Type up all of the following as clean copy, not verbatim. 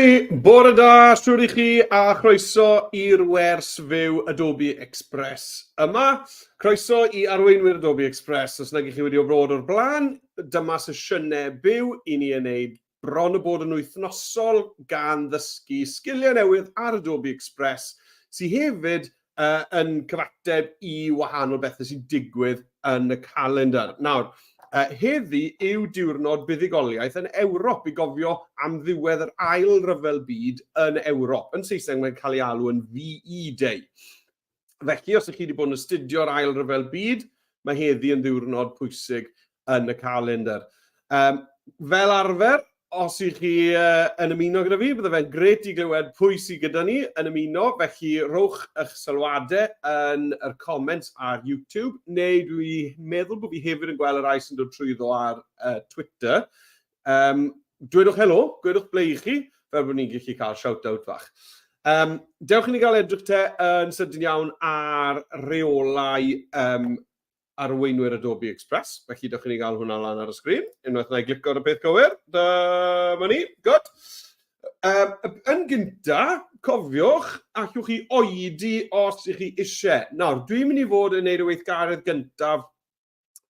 Hei, bore da, siwr i chi a chroeso i'r wers fyw Adobe Express yma. Croeso i arweinwyr Adobe Express, os nag i chi wedi o fod o'r blaen, dyma sesiynau byw i ni yn neud bron y bod yn wythnosol gan ddysgu sgiliau newydd ar Adobe Express, sydd hefyd uh, yn cyfateb i wahanol bethau sy'n digwydd yn y calendar. Nawr, uh, heddi yw diwrnod buddugoliaeth yn Ewrop i gofio am ddiwedd yr ail ryfel byd yn Ewrop. Yn Saesneg mae'n cael ei alw yn VE Day. Felly, os ydych chi wedi bod yn astudio'r ail ryfel byd, mae heddi yn ddiwrnod pwysig yn y calendar. Um, fel arfer, os ych chi uh, yn ymuno gyda fi, bydde fe'n gret i glywed pwy sydd gyda ni yn ymuno, felly rhowch eich sylwadau yn yr comments ar YouTube, neu dwi'n meddwl bod fi hefyd yn gweld y rhai sy'n dod trwyddo ar uh, Twitter. Um, dwedwch helo, gwedwch ble i chi, fel bod ni'n gallu cael shout-out fach. Um, dewch i ni gael edrych te yn sydyn iawn ar reolau um, arweinwyr Adobe Express, felly dewch i ni gael hwnna lan ar y sgrin. Unwaith na i glicio ar y peth cywir, dyma ni, good. Um, yn gynta, cofiwch, allwch chi oedi os ych chi eisiau. Nawr, dwi'n mynd i fod yn neud y weithgaredd gyntaf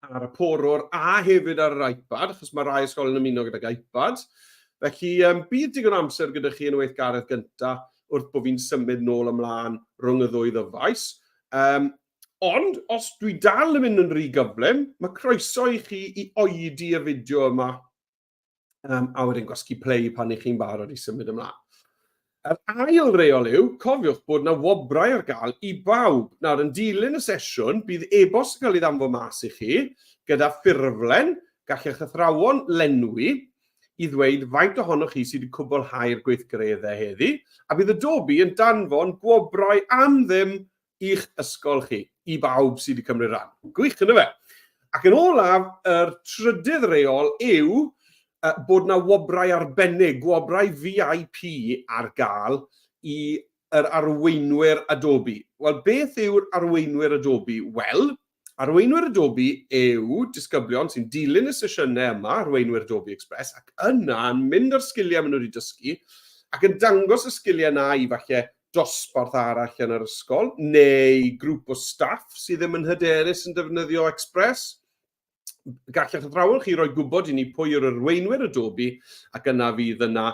ar y porwr a hefyd ar yr iPad, achos mae rai ysgolion yn ymuno gydag iPads. Felly, um, bydd digon amser gyda chi yn y weithgaredd gyntaf wrth bod fi'n symud nôl ymlaen rhwng y ddwy ddyfais. Um, Ond, os dwi dal yn mynd yn rhy gyflym, mae croeso i chi i oedi y fideo yma um, a wedyn gwasgu play pan i chi'n barod i symud ymlaen. Yr ail reol yw, cofiwch bod yna wobrau ar gael i bawb. Nawr, yn dilyn y sesiwn, bydd e-bost yn cael ei ddanfon mas i chi gyda ffurflen gall eich athrawon lenwi i ddweud faint ohonoch chi sydd wedi cwblhau'r gweithgareddau heddi, a bydd Adobe yn danfon gwobrau am ddim i'ch ysgol chi, i bawb sydd wedi cymryd rhan. Gwych, yna fe? Ac yn olaf, yr trydydd reol yw uh, bod na wobrau arbennig, gwobrau VIP ar gael i yr arweinwyr Adobe. Wel, beth yw'r arweinwyr Adobe? Wel, arweinwyr Adobe yw disgyblion sy'n dilyn y sesiynau yma, arweinwyr Adobe Express, ac yna yn mynd â'r sgiliau maen nhw wedi dysgu, ac yn dangos y sgiliau yna i falle dosbarth arall yn yr ysgol, neu grŵp o staff sydd ddim yn hyderus yn defnyddio Express. Gall eich athrawon chi roi gwybod i ni pwy yw'r arweinwyr Adobe ac yna fydd yna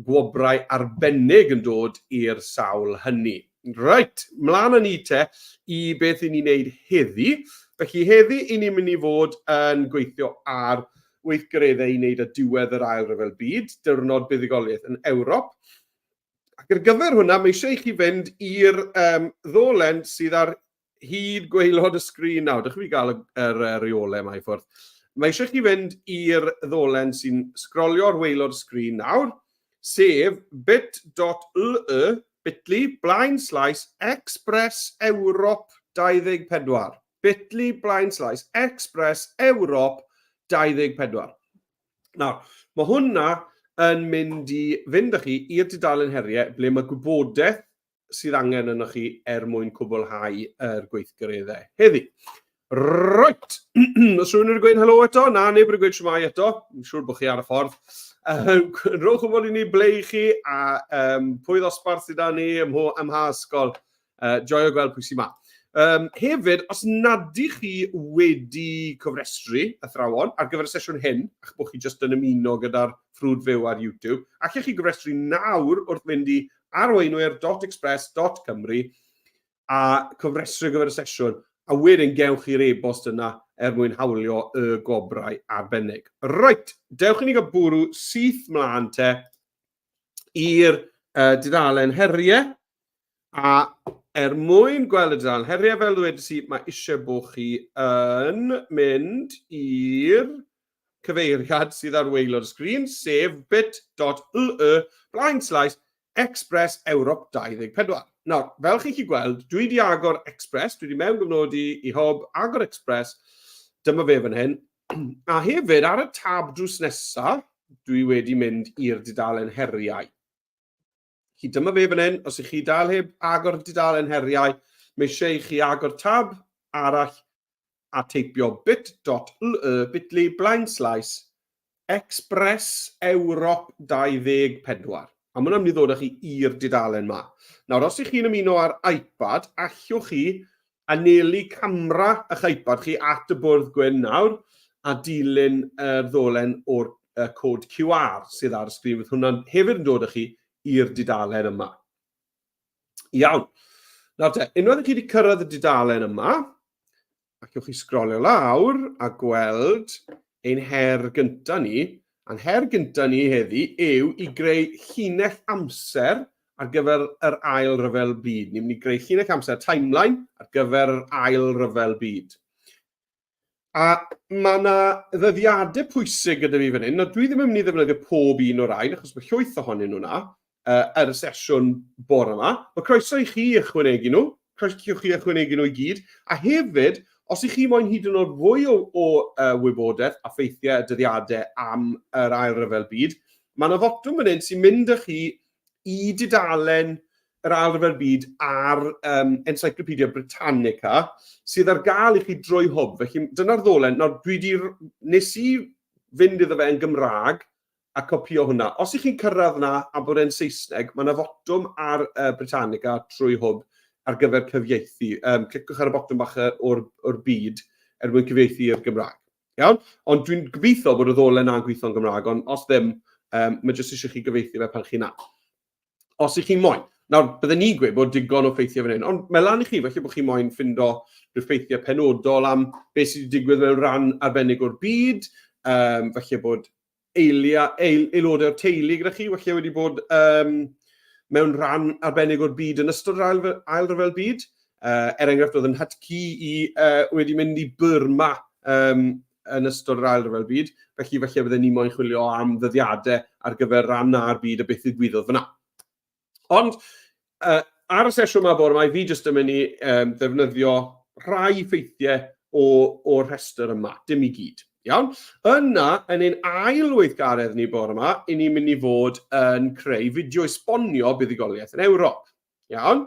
gwobrau arbennig yn dod i'r sawl hynny. Reit, mlaen â ni te i beth i ni'n neud heddi. Felly heddi i ni'n mynd i fod yn gweithio ar weithgareddau i wneud â diwedd yr Ail Ryfel Byd, diwrnod buddugoliaeth yn Ewrop. Ac ar gyfer hwnna, mae eisiau i chi fynd i'r um, ddolen sydd ar hyd gwaelod y sgrin nawr. Dych chi gael y, yr, yr reolau yma i ffwrdd. Mae eisiau chi fynd i'r ddolen sy'n sgrolio ar waelod y sgrin nawr, sef bit.ly bit.ly blaen slaes Express Europe 24. bit.ly blaen slaes Express Europe 24. Nawr, mae hwnna yn mynd i fynd â chi i'r dudalen heriau ble mae gwybodaeth sydd angen ynoch chi er mwyn cwblhau yr gweithgareddau heddi. Right! Os rhywun wedi gweud helo eto? Na, neb wedi gweud siwmai eto. Yn siŵr bod chi ar y ffordd. Rhowch wybod i ni ble i chi a um, pwy ddosbarth sydd â ni ym, ym mha ysgol. Uh, joio gweld pwy sy'n ma. Um, hefyd, os nad ydych chi wedi cofrestru athrawon ar gyfer y sesiwn hyn, a'ch bod chi jyst yn ymuno gyda'r ffrwd fyw ar YouTube, allech chi gofrestru nawr wrth fynd i arweinwyr.express.cymru a cofrestru ar gyfer y sesiwn, a wedyn gewch chi'r e-bost yna er mwyn hawlio y gwobrau arbennig. Reit, dewch i ni gael bwrw syth mlaen te i'r uh, dudalen heriau. A er mwyn gweld y dudalen heriau, fel ddwedes i, mae eisiau bod chi yn mynd i'r cyfeiriad sydd ar waelod y sgrin, sef bit.ly blaen slaes Express Europe 24. Nawr, fel chi'n gallu gweld, dwi wedi agor Express, dwi wedi mewn gyfnodi i Hwb, agor Express, dyma fe fan hyn. A hefyd, ar y tab drws nesaf, dwi wedi mynd i'r dudalen heriau. Chi dyma fe fan hyn, os ych chi dal heb agor dudalen heriau, mae eisiau i chi agor tab arall a teipio bit.ly bit.ly blaen slaes Express Europe 24. A mae hwnna'n mynd i ddod â chi i'r dudalen 'ma. Nawr, os ych chi'n ymuno ar iPad, allwch chi anelu camera eich iPad chi at y bwrdd gwyn nawr a dilyn yr ddolen o'r cod QR sydd ar y sgrin. Fydd hwnna'n hefyd yn dod â chi i'r dudalen yma. Iawn. Nawr te, unwaith i chi wedi cyrraedd y dudalen yma, Allwch chi sgrolio lawr a gweld ein her gyntaf ni. A'n her gyntaf ni heddi yw i greu llinell amser ar gyfer yr Ail Ryfel Byd. Ni'n mynd i greu llinell amser, timeline, ar gyfer yr Ail Ryfel Byd. A mae yna ddyddiadau pwysig gyda fi fan hyn. Nawr, dwi ddim yn mynd i ddefnyddio pob un o'r rhain, achos mae llwyth ohonyn nhw yna ar y sesiwn bore yma. Mae croeso i chi ychwanegu nhw, croeso i chi ychwanegu nhw i gyd, a hefyd, os ych chi moyn hyd yn oed fwy o, o uh, wybodaeth a ffeithiau a dyddiadau am yr Ail Ryfel Byd, mae yna fotwm fan hyn sy'n mynd â chi i dudalen yr Ail Ryfel Byd ar um, Encyclopedia Britannica sydd ar gael i chi drwy hwb. Felly dyna'r ddolen. Nawr, dwi di, nes i fynd iddo fe yn Gymraeg, a copïo hwnna. Os 'y chi'n cyrraedd 'na a bod e'n Saesneg, mae 'na fotwm ar uh, Britannica trwy hwb ar gyfer cyfieithu. Um, cliciwch ar y botwm bach o'r, or byd er mwyn cyfieithu i'r Gymraeg. Iawn? Ond dwi'n gobeithio bod y ddolen na'n gweithio'n Gymraeg, ond os ddim, um, mae jyst eisiau chi gyfieithu fe pan chi na. Os ych chi'n moyn. Nawr, bydden ni'n gweud bod digon o ffeithiau fan hyn, ond mae lan i chi, felly bod chi'n moyn ffindo rhyw ffeithiau penodol am beth sydd wedi digwydd mewn rhan arbennig o'r byd, um, felly bod eilia, eil, aelodau o'r teulu gyda chi, felly wedi bod um, mewn rhan arbennig o'r byd yn ystod yr ail, ail ryfel byd. Er enghraifft, oedd yn nhad-cu i wedi mynd i Burma um, yn ystod yr Ail Ryfel Byd, felly falle bydden ni moyn chwilio am ddyddiadau ar gyfer rhan na'r byd a beth ddigwyddodd fyna. Ond ar y sesiwn yma bore yma, fi jyst yn mynd i um, ddefnyddio rhai ffeithiau o'r rhestr yma, dim i gyd. Iawn? Yna, yn ein ail weithgaredd ni bore yma, i ni'n mynd i fod yn creu fideo esbonio buddugoliaeth yn Ewrop. Iawn?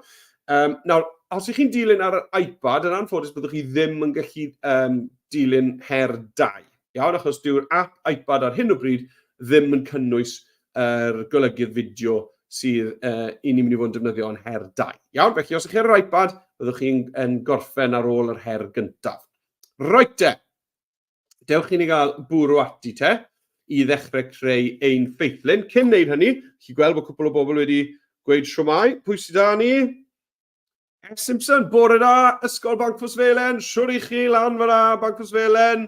Um, nawr, os ych chi'n dilyn ar yr iPad, yn anffodus byddwch chi ddim yn gallu um, dilyn her 2. Iawn, achos dyw'r app iPad ar hyn o bryd ddim yn cynnwys yr golygydd fideo sydd uh, i ni'n mynd i fod yn defnyddio yn her 2. Iawn, felly os ych chi ar yr iPad, byddwch chi'n yn gorffen ar ôl yr her gyntaf. Reit te, Dewch i ni gael bwrw ati te i ddechrau creu ein ffeithlun. Cyn wneud hynny, chi gweld bod cwpl o bobl wedi gweud siwmai. Pwy sydd da ni? S. Simpson, bore da, Ysgol Bancffosfelen, siwr i chi lan fyna, Bancffosfelen.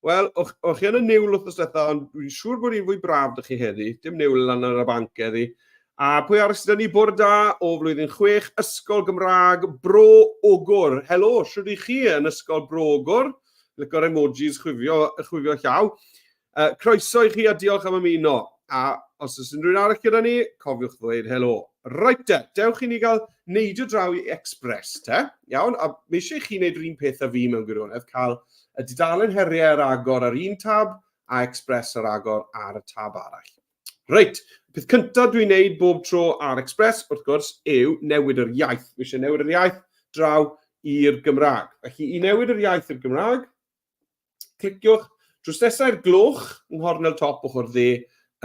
Wel, o'ch, o'ch chi yn y niwl wrth diwetha, ond dwi'n siŵr bod hi'n fwy braf dych chi heddi. Dim niwl lan ar y banc heddi. A pwy arall sydd 'da ni? Bore da o flwyddyn 6, Ysgol Gymraeg Bro Ogwr. Helo, shwd i chi yn Ysgol Bro Ogwr? Lico'r emojis chwifio, chwifio llaw. Croeso i chi a diolch am ymuno. A os oes unrhyw un arall gyda ni, cofiwch ddweud helo. Reit te, dewch i ni gael neidio draw i Express te. Iawn, a mae eisiau i chi wneud yr un peth â fi mewn gwirionedd, cael y dudalen heriau ar agor ar un tab a Express ar agor ar y tab arall. Reit, peth cyntaf dwi'n neud bob tro ar Express, wrth gwrs, yw newid yr iaith. Fi eisiau newid yr iaith draw i'r Gymraeg. Felly, i newid yr iaith i'r Gymraeg, cliciwch drws nesaf i'r gloch yng nghornel top ochr dde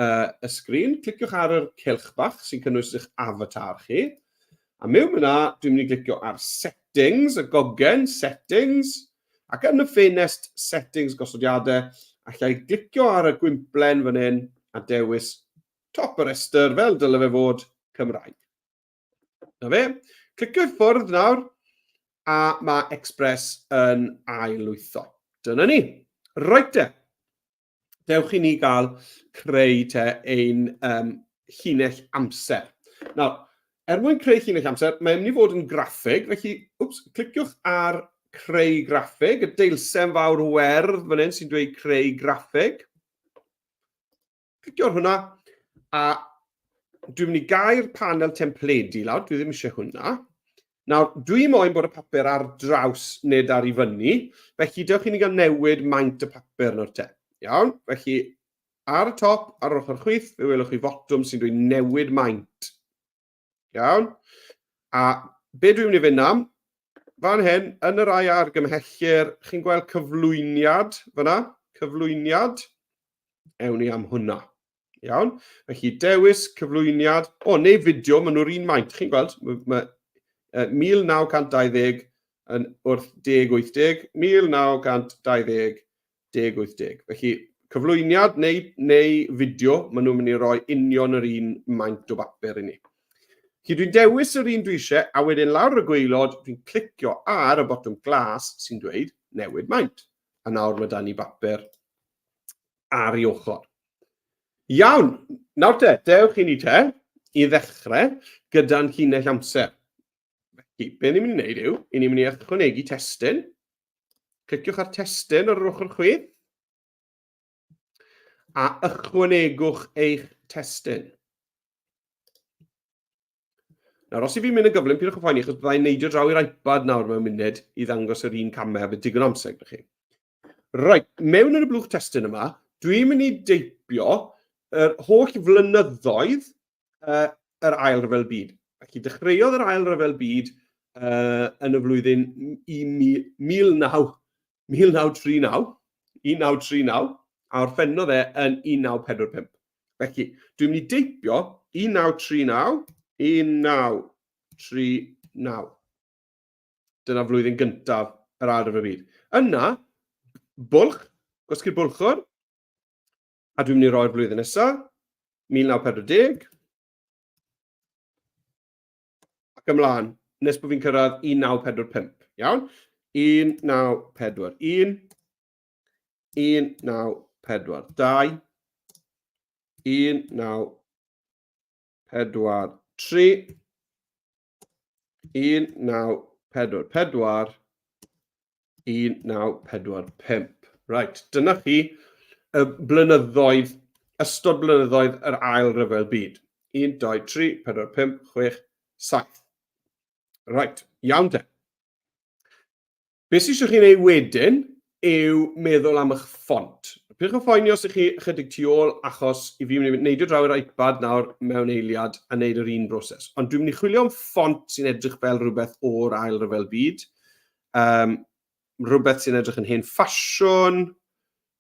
uh, y sgrin. Cliciwch ar yr cylch bach sy'n cynnwys eich avatar chi. A mewn yna, dwi'n mynd i glicio ar Settings, y gogen, Settings. Ac yn y ffenest Settings Gosodiadau, alla i glicio ar y gwymplen fan hyn a dewis top y rhestr fel dyle fe fod Cymraeg. Na fe. Clicio i ffwrdd nawr a mae Express yn ail-lwytho. Dyna ni. Reit te. Dewch i ni gael creu te ein um, llinell amser. Nawr, er mwyn creu llinell amser, mae'n mynd i fod yn graffig, felly, wps, cliciwch ar creu graffig, y deilsen fawr werdd fan hyn sy'n dweud creu graffig. Clicio ar hwnna, a dwi'n mynd i gau'r panel templedi lawr, dwi ddim eisiau hwnna. Nawr, dwi moyn bod y papur ar draws nid ar i fyny, felly dewch i ni gael newid maint y papur nawr te. Iawn, felly ar y top, ar yr ochr chwith, fe welwch chi fotwm sy'n dweud newid maint. Iawn, a be dwi'n mynd i fynd am, fan hyn, yn y rai argymhellir, chi'n gweld cyflwyniad fyna, cyflwyniad, ewn ni am hwnna. Iawn? Felly dewis cyflwyniad, o, neu fideo, maen nhw'r un maint. Chi'n gweld, mae ma, 1920 yn wrth 1080, 1920, 1080. Felly, cyflwyniad neu, neu fideo, maen nhw'n mynd i roi union yr un maint o bapur i ni. Felly dwi'n dewis yr un dwi eisiau, a wedyn lawr y gwaelod, dwi'n clicio ar y botwm glas sy'n dweud newid maint. A nawr mae da ni bapur ar ei ochr. Iawn, nawr te, dewch i ni te, i ddechrau gyda'n llinell amser. Felly, be ni'n mynd i wneud yw, i ni'n mynd i ychwanegu testun. Cliciwch ar testun ar yr ochr chwith, a ychwanegwch eich testun. Nawr, os i fi'n mynd yn gyflym, pidwch â phoeni, achos byddai'n neidio draw i'r iPad nawr mewn munud i ddangos yr un camau, a bydd digon o amser gyda chi. Reit, mewn yn y blwch testun yma, dwi'n mynd i deipio yr holl flynyddoedd uh, yr Ail Ryfel Byd. Felly, dechreuodd yr Ail Ryfel Byd uh, yn y flwyddyn i 19, 1939, 1939, a orffennodd e yn 1945. Felly, dwi'n mynd i deipio 1939, 1939. Dyna flwyddyn gyntaf yr Ail Ryfel Byd. Yna, bwlch, gwasgu'r bwlchwr, a dwi'n mynd i roi'r flwyddyn nesaf, 1940, ac ymlaen, nes bod fi'n cyrraedd 1945. Iawn? 1941, 1942, 1943, 1944, 1945. Right, dyna chi y blynyddoedd, ystod blynyddoedd yr Ail Ryfel Byd. 1, 2, 3, 4, 5, 6, 7. Right, iawn te. Be sy eisiau chi wneud wedyn yw meddwl am eich ffont. Peidiwch â phoeni os ych chi ychydig tu ôl, achos i fi mynd i neidio draw i'r iPad nawr mewn eiliad a wneud yr un broses. Ond dwi'n mynd i chwilio am ffont sy'n edrych fel rhywbeth o'r Ail Ryfel Byd. Um, rhywbeth sy'n edrych yn hen ffasiwn.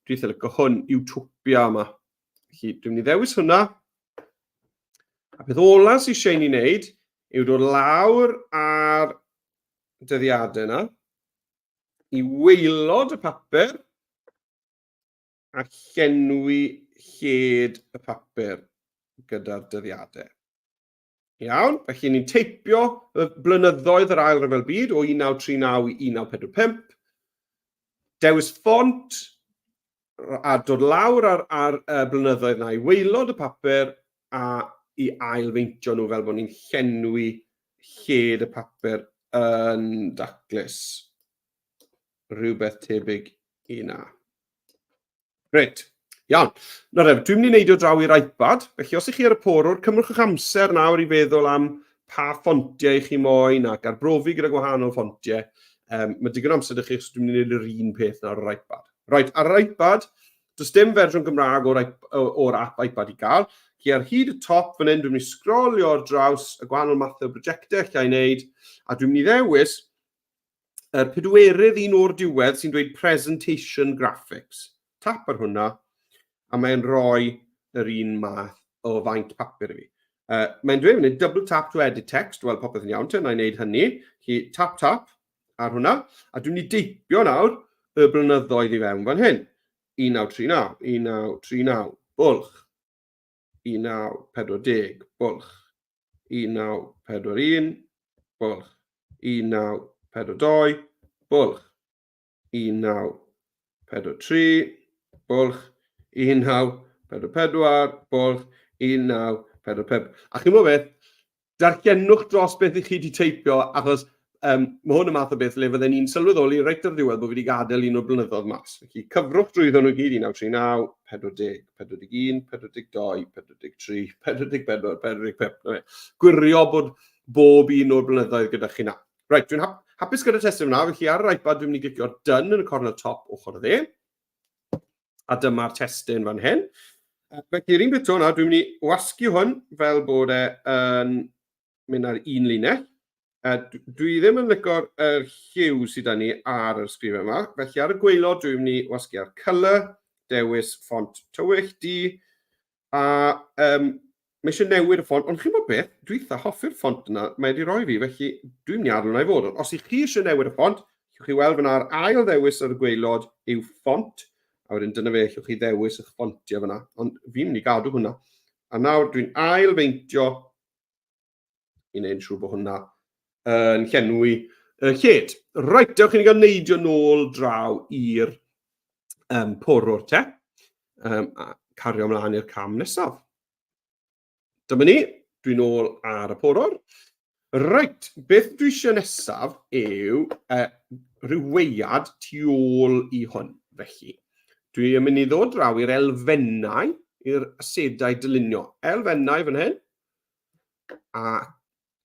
Dwi'n eitha licio hwn, Utopia yma. Felly, dwi'n mynd i ddewis hwnna. A peth ola sy'n eisiau i ni wneud yw dod lawr ar dyddiadau yna i waelod y papur a llenwi lled y papur gyda'r dyddiadau. Iawn, felly ni'n teipio y blynyddoedd yr Ail Ryfel Byd o 1939 i 1945. Dewis ffont a dod lawr ar, ar y blynyddoedd na i waelod y papur a i ail-feintio nhw fel bod ni'n llenwi lled y papur yn daclus. Rhywbeth tebyg i na. Reit, iawn. Nawr e, dwi'n mynd i neidio draw i'r iPad, felly os ych chi ar y porwr, cymrwch eich amser nawr i feddwl am pa ffontiau chi moyn ac arbrofi gyda gwahanol ffontiau. Um, mae digon amser ydych chi, achos dwi'n mynd i wneud yr un peth nawr ar yr iPad. Reit, ar yr iPad, does dim fersiwn Gymraeg o'r, or app iPad i gael. Felly ar hyd y top fan hyn, dwi'n mynd i sgrolio ar draws y gwahanol mathau o brosiectau allai wneud, a dwi'n mynd i ddewis yr pedwerydd un o'r diwedd sy'n dweud presentation graphics. Tap ar hwnna, a mae'n rhoi yr un math o faint papur i fi. Mae'n dweud fan hyn, double tap to edit text, wel popeth yn iawn te, na i wneud hynny. Felly tap tap ar hwnna, a dwi'n mynd i deipio nawr y blynyddoedd i fewn fan hyn. 1939, 1939, bwlch. 1940, bwlch. 1941, bwlch. 1942, bwlch. 1943, bwlch. 1944, bwlch. 1945. A chi'n gwybod beth? Darllenwch dros beth i chi wedi teipio, achos um, mae hwn y math o beth le fydden ni'n sylweddoli reit ar ddiwedd bod fi wedi gadael un o'r blynyddoedd mas. Felly cyfrwch drwyddo nhw gyd, 1939, 40, 41, 42, 43, 44, 45. Gwirio bod bob un o'r blynyddoedd gyda chi na. Reit, dwi'n hap hapus gyda testun yna, felly ar yr iPad dwi'n mynd i glicio done yn y cornel top ochr y dde. A dyma'r testun fan hyn. Felly, yr un peth to nawr, dwi'n mynd i wasgu hwn fel bod e yn mynd ar un linell. Dwi ddim yn lico'r er lliw sydd â ni ar yr ysgrifen yma, felly ar y gwaelod dwi'n mynd i wasgu ar colour, dewis ffont tywyll, du. A um, mae eisiau newid y ffont, ond chi'n bod beth, dwi eitha hoffi'r ffont yna mae wedi rhoi fi, felly dwi'n mynd i adael hwnna i fod. Os ych chi eisiau newid y ffont, allwch chi weld fyna'r ail ddewis ar y gwaelod yw ffont, a wedyn dyna fe, allwch chi ddewis eich ffontiau fyna, ond fi'n mynd i gadw hwnna. A nawr dwi'n ail feintio i wneud yn siŵr bod hwnna yn llenwi y lled. Reit, dewch i ni gael neidio nôl draw i'r um, porwr te, um, a cario ymlaen i'r cam nesaf. Dyma ni, dwi'n ôl ar y porwr. Reit, beth dwi eisiau nesaf yw uh, rhyw weiad tu ôl i hwn, felly. Dwi yn mynd i ddod draw i'r elfennau, i'r asedau dylunio. Elfennau fan hyn, a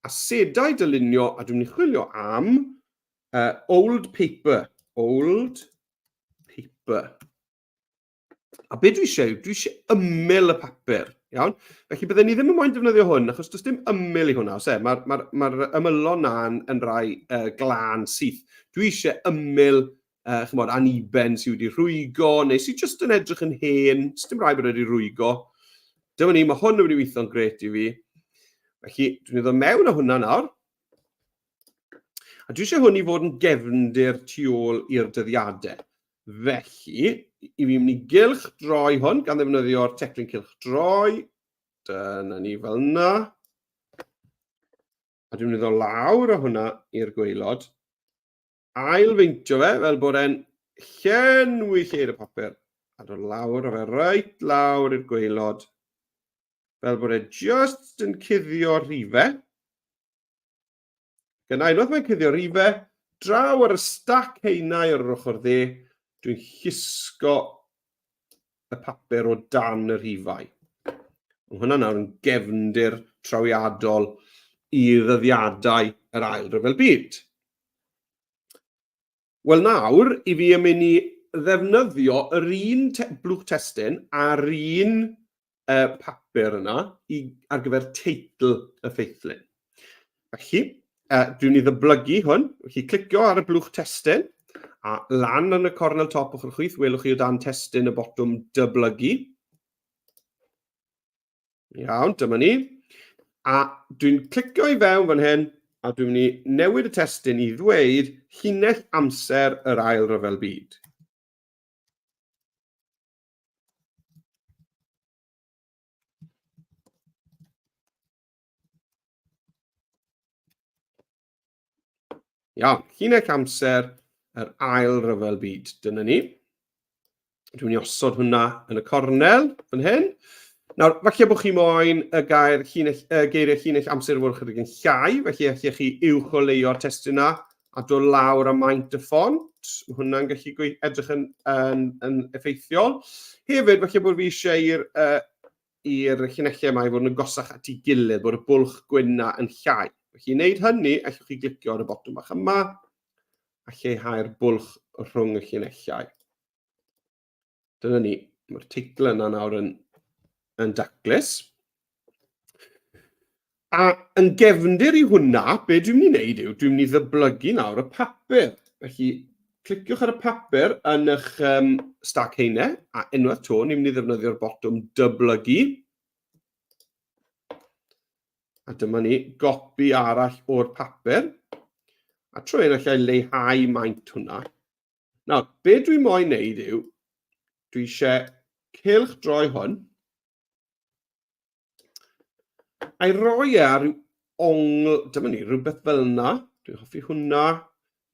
asedau dylunio, a dwi'n mynd i chwilio am uh, old paper. Old paper. A be dwi eisiau, dwi eisiau ymyl y papur, iawn? Felly bydden ni ddim yn moyn defnyddio hwn, achos does dim ymyl i hwnna, os e? Mae'r ma ma ymylon na'n yn rai uh, glân syth. Dwi eisiau ymyl, uh, chymod, aniben sydd wedi rhwygo, neu sydd jyst yn edrych yn hen, dim rhaid bod wedi rhwygo. Dyma ni, mae hwn yn mynd i weithio'n gret i fi. Felly, dwi'n mynd mewn â hwnna nawr. A dwi eisiau hwn i fod yn gefndir tu ôl i'r dyddiadau. Felly, i fi mynd i gylch droi hwn gan ddefnyddio'r teclyn cylch droi. Dyna ni fel yna. A dwi'n mynd i ddod lawr o hwnna i'r gwaelod. Ail-feintio fe fel bod e'n llenwi lled y papur. A dod lawr o fe reit lawr i'r gwaelod. Fel bod e just yn cuddio rhifau. Gyna unwaith mae'n cuddio rife, draw ar y stac haenau ar yr ochr dde, dwi'n llusgo y papur o dan y rhifau. Mae hwnna nawr yn gefndir trawiadol i ddyddiadau yr Ail Ryfel Byd. Wel nawr, i fi yn mynd i ddefnyddio yr un te blwch testun a'r un uh, papur yna i, ar gyfer teitl y ffeithlun. Felly, uh, dwi'n mynd i ddyblygu hwn. Felly, clicio ar y blwch testun, a lan yn y cornel top ochr chwith, welwch chi o dan testun y botwm dyblygu. Iawn, dyma ni. A dwi'n clicio i fewn fan hyn, a dwi'n mynd i newid y testun i ddweud llinell amser yr Ail Ryfel Byd. Iawn, llinell amser yr ail ryfel byd. Dyna ni. Dwi'n mynd i osod hwnna yn y cornel fan hyn. Nawr, falle bod chi moyn y gair llinell, y geiriau llinell amser fod chydig yn llai, felly allech chi uwch o leio'r testun yna a dod lawr a maint y ffont. Mae hwnna'n gallu edrych yn, yn, yn effeithiol. Hefyd, falle bod fi eisiau i'r uh, i'r llinellau yma i fod yn agosach at ei gilydd, bod y bwlch gwyn na yn llai. Felly i wneud hynny, allwch chi glicio ar y botwm bach yma a lleihau'r bwlch rhwng y llinellau. Dyna ni, mae'r teitl yna nawr yn, yn daclus. A yn gefndir i hwnna, be dwi'n mynd i wneud yw, dwi'n mynd i ddyblygu nawr y papur. Felly, cliciwch ar y papur yn eich um, stac heine, a unwaith to, ni'n mynd i ddefnyddio'r botwm dyblygu. A dyma ni, gopi arall o'r papur. A trwy hyn allai leihau maint hwnna. Nawr, be dwi moyn wneud yw, dwi eisiau cylch droi hwn, A'i roi e ar ryw ongl, dyma ni, rhywbeth fel yna. Dwi'n hoffi hwnna.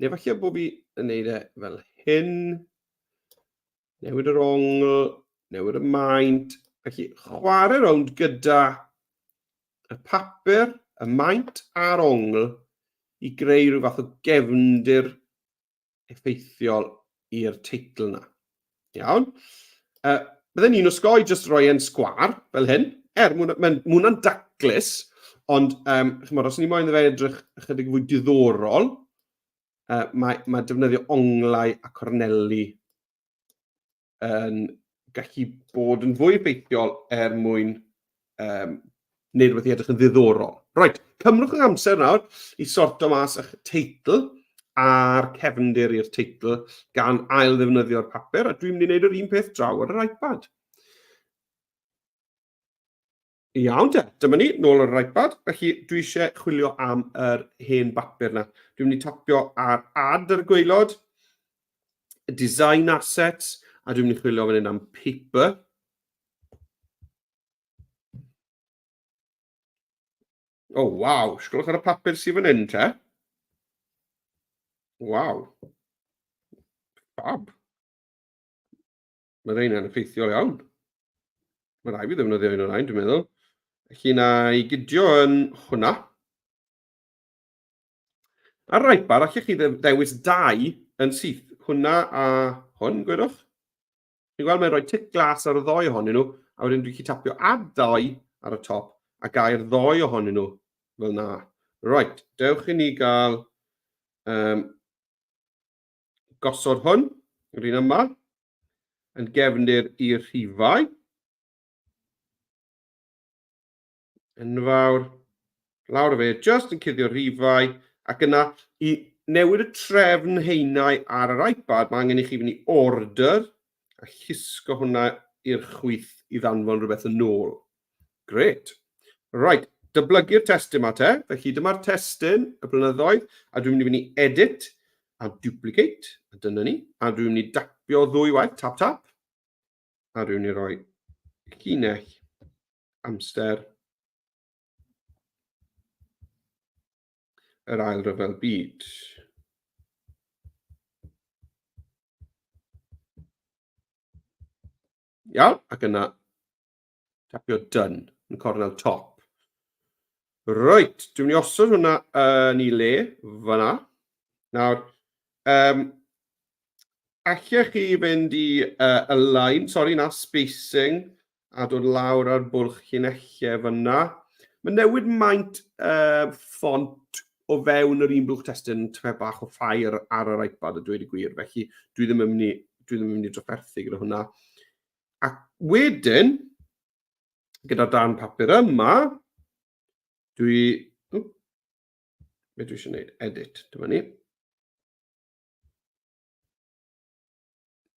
Neu falle bod fi yn neud e fel hyn. Newid yr ongl, newid y maint. Felly, chwarae rownd gyda y papur, y maint a'r ongl i greu rhyw fath o gefndir effeithiol i'r teitl yna. Iawn. Uh, bydden ni'n osgoi jyst roi e'n sgwar, fel hyn. Er, mae hwnna'n daclus, ond um, chymod, os ni moyn fe edrych ychydig fwy diddorol, uh, mae, mae defnyddio onglau a corneli yn gallu bod yn fwy effeithiol er mwyn um, wneud rhywbeth i edrych yn ddiddorol. Reit, cymrwch eich amser nawr i sorto mas eich teitl a'r cefndir i'r teitl gan ail ddefnyddio'r papur, a dwi'n mynd i wneud yr un peth draw ar yr iPad. Iawn te, dyma ni, nôl ar yr iPad. Felly dwi eisiau chwilio am yr hen bapur na. Dwi'n mynd i tapio ar add ar y gwaelod, design assets, a dwi'n mynd i chwilio fan hyn am paper. O, oh, waw, sgwlwch ar y papur sydd fan hyn te. Waw. Fab. Mae rheina'n effeithiol iawn. Mae rhaid fi ddefnyddio un o'r rhain, dwi'n meddwl. Felly na i gydio yn hwnna. Ar yr iPad, allech chi ddewis dau yn syth. Hwnna a hwn, gwedwch. Chi'n gweld mae'n rhoi tic glas ar y ddoi ohonyn nhw, a wedyn dwi'n gallu tapio add ddoi ar y top, a gair ddoi ohonyn nhw fel na. Right, dewch i ni gael um, gosod hwn, yr un yma, yn gefndir i'r rhifau. Enfawr, lawr o fe, just yn cuddio'r rhifau, ac yna i newid y trefn haenau ar yr iPad, mae angen i chi fynd i order a llusgo hwnna i'r chwith i ddanfon rhywbeth yn ôl. Grêt. Right, dyblygu'r testun ma te. Felly dyma'r testun, y blynyddoedd, a dwi'n mynd i fynd i edit a duplicate, a dyna ni. A dwi'n mynd i dapio ddwy waith, tap tap. A dwi'n mynd i roi llinell amser yr Ail Ryfel Byd. Iawn, ac yna Tapio done yn cornel top. Reit, dwi'n mynd i osod hwnna yn ei le, fyna. Nawr, um, allech chi fynd i uh, align, sori na, spacing, a dod lawr ar bwlch llinellau fyna. Mae newid maint uh, ffont o fewn yr un blwch testun yn tyfu bach o ffair ar yr iPad a dweud y gwir, felly dwi ddim yn mynd i, dwi ddim yn mynd i drafferthu gyda hwnna. Ac wedyn, gyda'r darn papur yma, dwi... Wp, be dwi eisiau gwneud? Edit, dyma ni.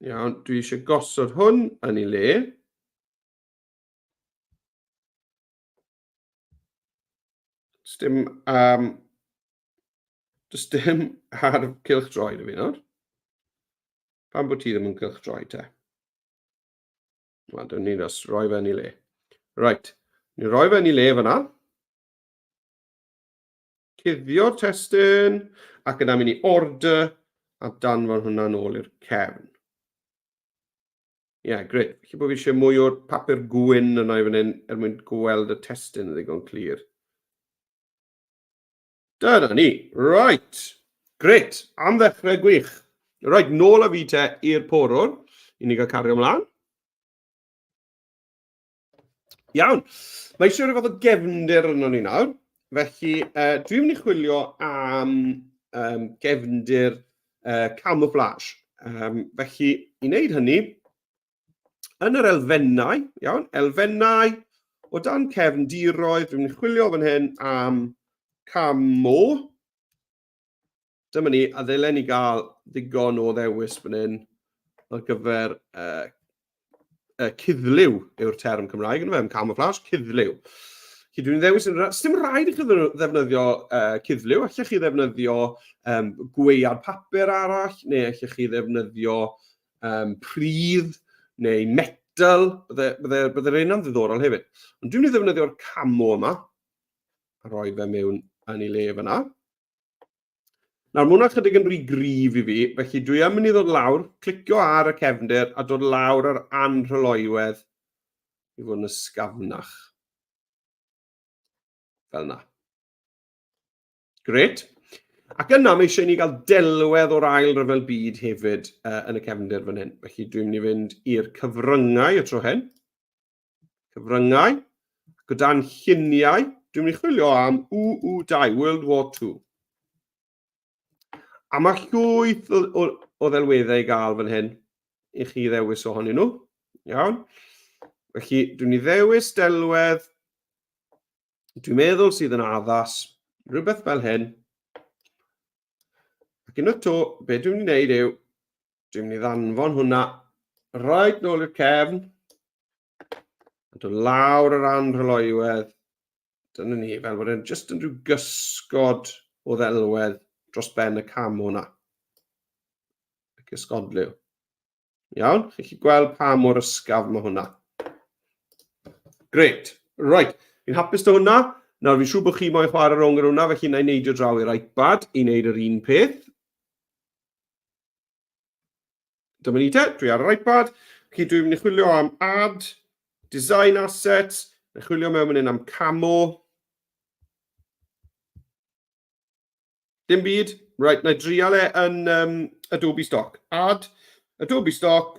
Iawn, dwi eisiau gosod hwn yn ei le. Does dim, um, does dim ar cylch droed y fi nawr. Pam bod ti ddim yn cylch droed te? Wel, dyn ni os roi fe yn ei le. Right, ni roi fe yn ei le fyna. Cuddio'r testun, ac yna mynd i order, a danfon hwnna nôl i'r cefn. Ie, yeah, gret. Felly bod fi eisiau mwy o'r papur gwyn yna i fan hyn er mwyn gweld y testun yn ddigon clir. Dyna ni. Right. Gret. Am ddechrau gwych. Right, nôl â fi te i'r porwr i ni gael cario ymlaen. Iawn. Mae eisiau rhyw fath o gefndir arno ni nawr. Felly, uh, dwi'n mynd i chwilio am um, gefndir uh, camouflage. Um, felly, i wneud hynny, yn yr elfennau, iawn, elfennau o dan cefndiroedd, dwi'n mynd i chwilio fan hyn am camo. Dyma ni, a ddylen ni gael ddigon o ddewis fan hyn ar gyfer uh, uh, cuddliw yw'r term Cymraeg, yn fe, camouflage, cuddliw. Felly dwi'n ddewis yn... Sdim rhaid i chi ddefnyddio uh, cuddliw, allech chi ddefnyddio um, gweiad papur arall, neu allech chi ddefnyddio um, pridd neu metal, bydde, bydde, bydde rheina'n ddiddorol hefyd. Ond dwi'n mynd i ddefnyddio'r camo yma, a roi fe mewn yn ei le fyna. Nawr, mae hwnna chydig yn rhy gryf i fi, felly dwi yn mynd i ddod lawr, clicio ar y cefndir a dod lawr ar anrhyloywedd i fod yn ysgafnach. Fel yna. Gret. Ac yna mae eisiau i ni gael delwedd o'r ail ryfel byd hefyd uh, yn y cefndir fan hyn. Felly dwi'n mynd i fynd i'r cyfryngau y tro hyn. Cyfryngau. Gyda'n lluniau, dwi'n mynd i chwilio am WW2, World War II. A mae llwyth o, o, o ddelweddau i gael fan hyn i chi ddewis ohonyn nhw. Iawn. Felly, dwi'n mynd i ddewis delwedd Dwi'n meddwl sydd yn addas, rhywbeth fel hyn. Ac unwaith to, be dwi'n mynd i wneud yw, dwi'n mynd i ddanfon hwnna right nôl i'r cefn. A dod lawr yr anrhyloywedd. Dyna ni, fel bod e'n just yn rhyw gysgod o ddelwedd dros ben y camo 'na. Y cysgodliw. Iawn, chi'n gallu gweld pa mor ysgafn mae hwnna. Great. Right, fi'n hapus 'da hwnna. Nawr, fi'n siŵr bod chi moyn chwarae rownd gyda hwnna, felly na i neidio draw i'r iPad i wneud yr un peth. Dyma ni te, dwi ar yr iPad. Felly dwi'n mynd i chwilio am add, design assets, na chwilio mewn fan hyn am camo. Dim byd. Right, na i drial e yn Adobe Stock. Add, Adobe Stock.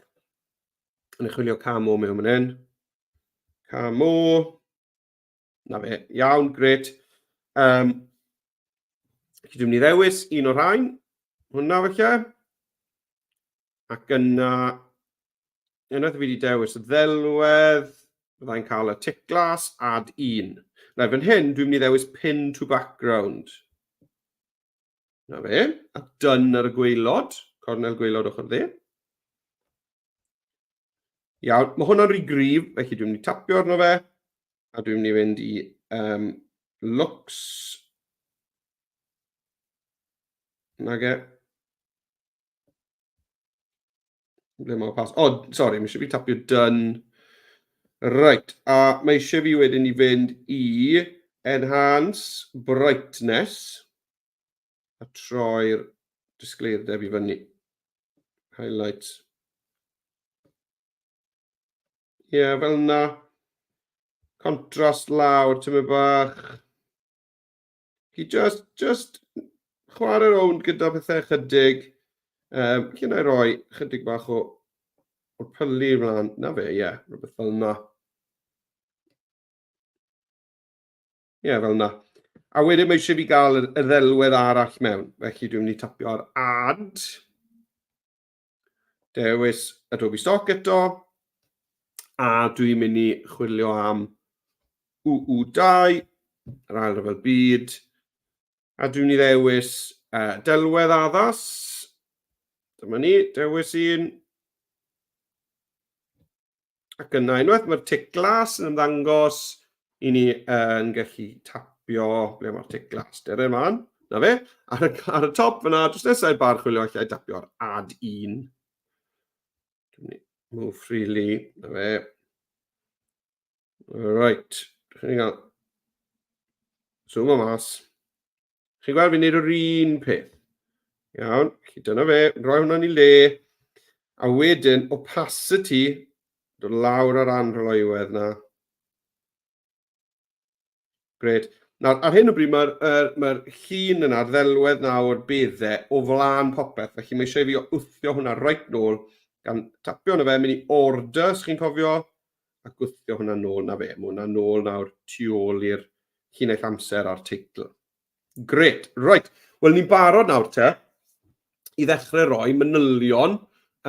Na i chwilio camo mewn fan hyn. Camo. Na fe, iawn, gret. Felly dwi'n mynd i ddewis un o'r rhain. Hwna felly. Ac yna, unwaith fi wedi dewis y ddelwedd, byddai'n cael y tick glas, add un. Nawr fan hyn, dwi'n mynd i ddewis pin to background. Na fe, a done ar y gwaelod, cornel gwaelod ochr dde. Iawn, mae hwnna'n rhy gryf, felly dwi'n mynd i tapio arno fe, a dwi'n mynd i fynd i looks. Nage. Ble mae pas? O, oh, sori, mae eisiau fi tapio done. Right, a mae eisiau fi wedyn i fynd i enhance brightness a troi'r disgleirdeb i fyny. Highlights. Ie, yeah, fel yna. Contrast lawr, tymed bach. Chi just chwarae rownd gyda pethau chydig. Lle na i roi chydig bach o'r pylu ymlaen. Na fe, ie, yeah, rhywbeth fel yna. Ie, yeah, fel yna. A wedyn mae eisiau fi gael y ddelwedd arall mewn. Felly dwi'n mynd i tapio ar add. Dewis Adobe Stock eto. A dwi'n mynd i chwilio am UU2, yr ail ryfel byd. A dwi'n mynd i ddewis delwedd addas. Dyma ni, dewis un. Ac yna, unwaith mae'r tic glas yn ymddangos, i ni yn gallu tapio, ble mae'r tic glas? Dere ymlaen, na fe, ar y top fyna, drws nesaf i'r bar chwilio, allai tapio ar add un. Move freely, na fe. Right, chi'n gael zoom o mas. Chi'n gweld fi'n neud yr un peth. Iawn, felly dyna fe, rhoi hwnna'n ei le. A wedyn, opacity, dod lawr ar anrhyloywedd na. Gret. Nawr, ar hyn o bryd mae'r er, mae llun yna, ddelwedd na o'r beddau o flaen popeth, felly mae eisiau i fi wthio hwnna reit nôl, gan tapio arno fe, mynd i order, os chi'n cofio, a gwthio hwnna nôl na fe. Mae hwnna nôl nawr tu ôl i'r llinell amser a'r teitl. Gret, right. Wel, ni'n barod nawr te i ddechrau roi manylion